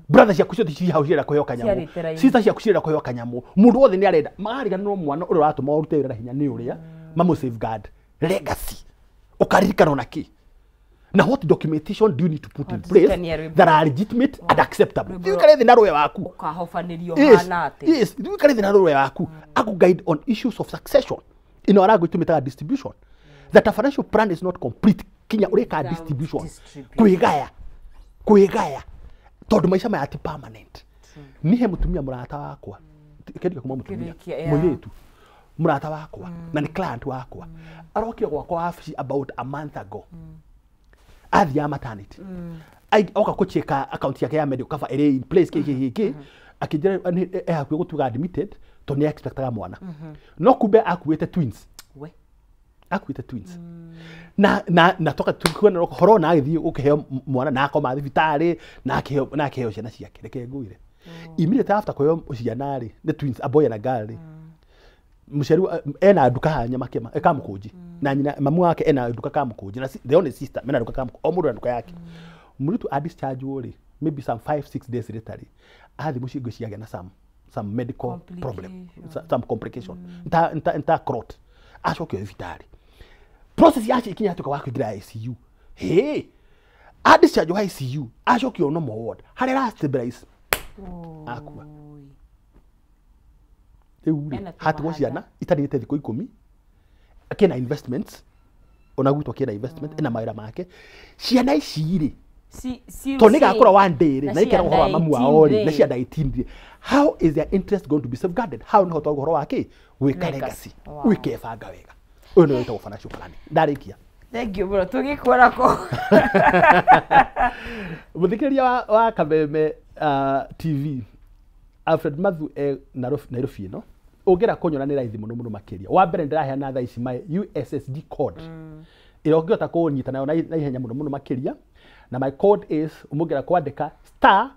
B: Brother ciaku ciothe ciĩ hau cirenda kũheo kanyamũ.
A: Ciarĩte raini.
B: Sister ciaku cirenda kũheo kanyamũ. Mũndũ wothe nĩ arenda, magariganĩrwo mwana ũrĩa ũratũma ũrute wĩra na hinya nĩ ũrĩa mamũ safeguard legacy, ũkaririkana ona kĩ, na what documentation do you need to put in place
A: Waririkania rwĩmbo.
B: that are legitimate and acceptable.
A: Rwĩmbo
B: Thiĩ ũikare thĩ na rũe waku.
A: Ũkahobanĩrio hana atĩ.
B: Yes, thiĩ ũikare thĩ na rũe waku aku guide on issues of succession. Ino arango itũmĩtaga distribution, that a financial plan is not complete kinya ũrĩka
A: Without
B: distribution.
A: Distribution.
B: Kwĩgaya, kwĩgaya, tondũ maica maya ti permanent. Nihe mũtumia mũrata wakwa kendiga kuma mũtumia
A: Kĩrĩkia, yeah.
B: mũirĩtu mũrata wakwa na nĩ client wakwa, arokire gwakwa wabici about a month ago, athiaga maternity. Oka kũcheka account yake ya medical cover ĩrĩ in place, kĩ kĩ kĩ kĩ, akĩnjĩra e hakuhĩ gũtuĩka admitted tondũ nĩ expectaga mwana, no kumbe akuĩte twins.
A: We.
B: Akuĩte twins na toka tukuona horo na agĩthiĩ gũkĩheo mwana na akoma thibitarĩ na akĩheo ciana ciake. Reke ngwĩre, immediately after kũheo ciana rĩ, nĩ twins, a boy and a girl rĩ, Mũciari ena nduka haha Nyamakĩma ĩkamũkũnji na nyina mamu wake ena nduka kamũkũnji na the only sister mena nduka kamũkũnji, o mũndũ na nduka yake. Mũirĩtu a discharge rĩ, maybe some 5 6 days later rĩ, athiĩ mũciĩ ngwĩciria agĩa na some medical problem, some complication nta clot, acokio thibitarĩ, process yacio ikinya atuĩka wa kũingĩra ICU. Hey, a discharge wa ICU, acokio normal ward harĩa ara stabilize, akua. Rĩu rĩ,
A: Ena
B: hatigwo
A: tũmahatha.
B: Ciana itarĩte thikũ 10, kĩna investments, ona gwitũ kĩna investment, ena mawĩra make. Ciana ici rĩ, tondũ nĩ gakũra one day rĩ,
A: Na
B: na ikera
A: cia
B: ũhoro wa mamu wao rĩ, na
A: 18
B: cia 18 rĩ, how is their interest going to be safeguarded? How nĩho twaga ũhoro wa kĩ gwĩka
A: Legacy.
B: legacy.
A: Wow.
B: Wĩkebanga wega, ũyũ nĩwe wĩtagwo financial planning. Ndarĩkia.
A: Thank you mũno, tũgĩkuona kũ?
B: Mũthikĩrĩria wa Kameme TV, Alfred Mathu e Nairobi, Nairobi ĩno ũngĩra kũnyona nĩ raithi mũno mũno makĩria. Wa mbere ndĩraheana thaa ici my USSD code ĩrĩa ũngĩhota kũnyita nayo na ihenya mũno mũno makĩria, na my code is, ũmũngĩra kwandĩka star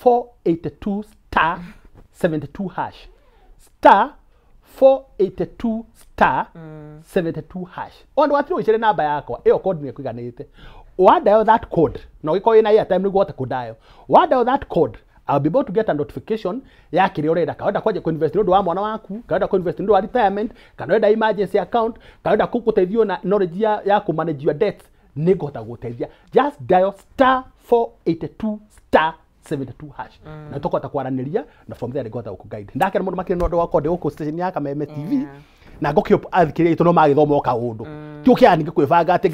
B: 482 star 72 hash, star 482 star 72 hash. Ona watirwo ũicere namba yakwa ĩyo, code nĩ ĩkũiganĩte. Wa dial that code na ũgĩkorwo wĩna airtime nĩguo ũhote kũdial, wa dial that code, I'll be able to get a notification ya kĩrĩa ũrenda, kana ũrenda kwanjia kũinvest nĩ ũndũ wa mwana waku, kana ũrenda kũinvest nĩ ũndũ wa retirement, kana ũrenda emergency account, kana ũrenda gũteithio na knowledge ya kũmanage your debts, nĩ ngũhota gũgũteithia. Just dial star 482 star 72 hash na tũkũhota kwaranĩria, na from there nĩngũhota gũkũ guide. Ndakena mũno makĩria nĩ ũndũ wa korwo ndĩ gũkũ station ya Kameme TV, na ngũkĩo athikĩrĩria itũ no magĩthoma o kaũndũ ti ũkĩaga ningĩ kwĩbanga atĩ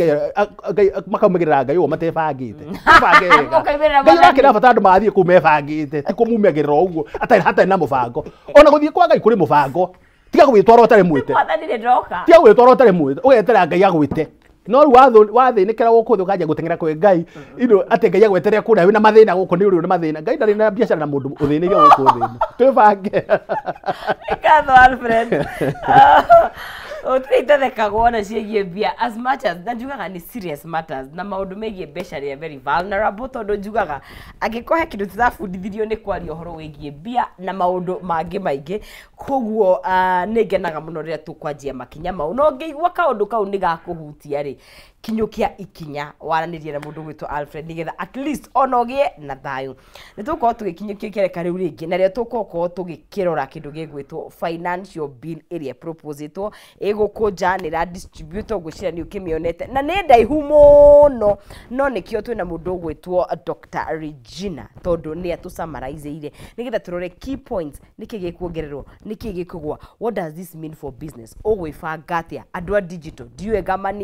B: Ngai makaumĩrĩra Ngai ũguo matebangĩte. Mabange wega.
A: Mũkaumĩrĩra
B: Ngai
A: Mwathani.
B: ũrakĩra bata andũ magathiĩ kũu mebangĩte, ti kũmumagĩrĩra o ũguo atarĩ hatarĩ na mũbango. Ona gũthiĩ kwa Ngai kũrĩ mũbango, tiga gwĩtwara ũtarĩ mwĩte.
A: Mwathani nĩ ndoka.
B: Tiga gwĩtwara ũtarĩ mwĩte, ũgetera Ngai agwĩte. No rĩu wathĩnĩkĩra gũkũ thĩ ũkanjia gũteng'era kwĩ Ngai ino atĩ Ngai agweterere kũrĩa wĩna mathĩna gũkũ, nĩ ũrĩ na mathĩna. Ngai ndarĩ na biacara na mũndũ ũthĩnĩire gũkũ thĩ ĩno. Twĩbange.
A: Ngatho Alfred. Gũtirĩ itathekagwo ona ciĩgiĩ mbia, as much as na njugaga nĩ serious matters, na maũndũ megiĩ mbeca nĩ very vulnerable, tondũ njugaga angĩkorwo he kĩndũ tũrabundithirio nĩ kwaria ũhoro wĩgiĩ mbia na maũndũ mangĩ maingĩ. Koguo nĩ ngenaga mũno rĩrĩa tũkwanjia makinya mau, no ngĩigua kaũndũ kau nĩ gakũhutia rĩ, kinyũkia ikinya waranĩrie na mũndũ gwĩtwo Alfred nĩgetha at least ona ũgĩe na thayũ. Nĩ tũgũkorwo tũgĩkinyũkia kĩreka rĩu rĩngĩ, na rĩrĩa tũgũkorwo tũgĩkĩrora kĩndũ gĩgwĩtwo financial bill ĩrĩa proposĩtwo ĩgũkũnja nĩ ĩra distribute, ngwĩciria nĩ ũkĩmĩonete na nĩ ndaihu mũno, no nĩkĩo twĩna mũndũ ũgwĩtwo Dr. Regina, tondũ nĩ atũsummarizĩire nĩgetha tũrore key points, nĩkĩ gĩkuongererwo, nĩkĩ gĩkũgwa, what does this mean for business, ũgwĩbanga atĩa andũ a digital, ndiũĩ ngamani.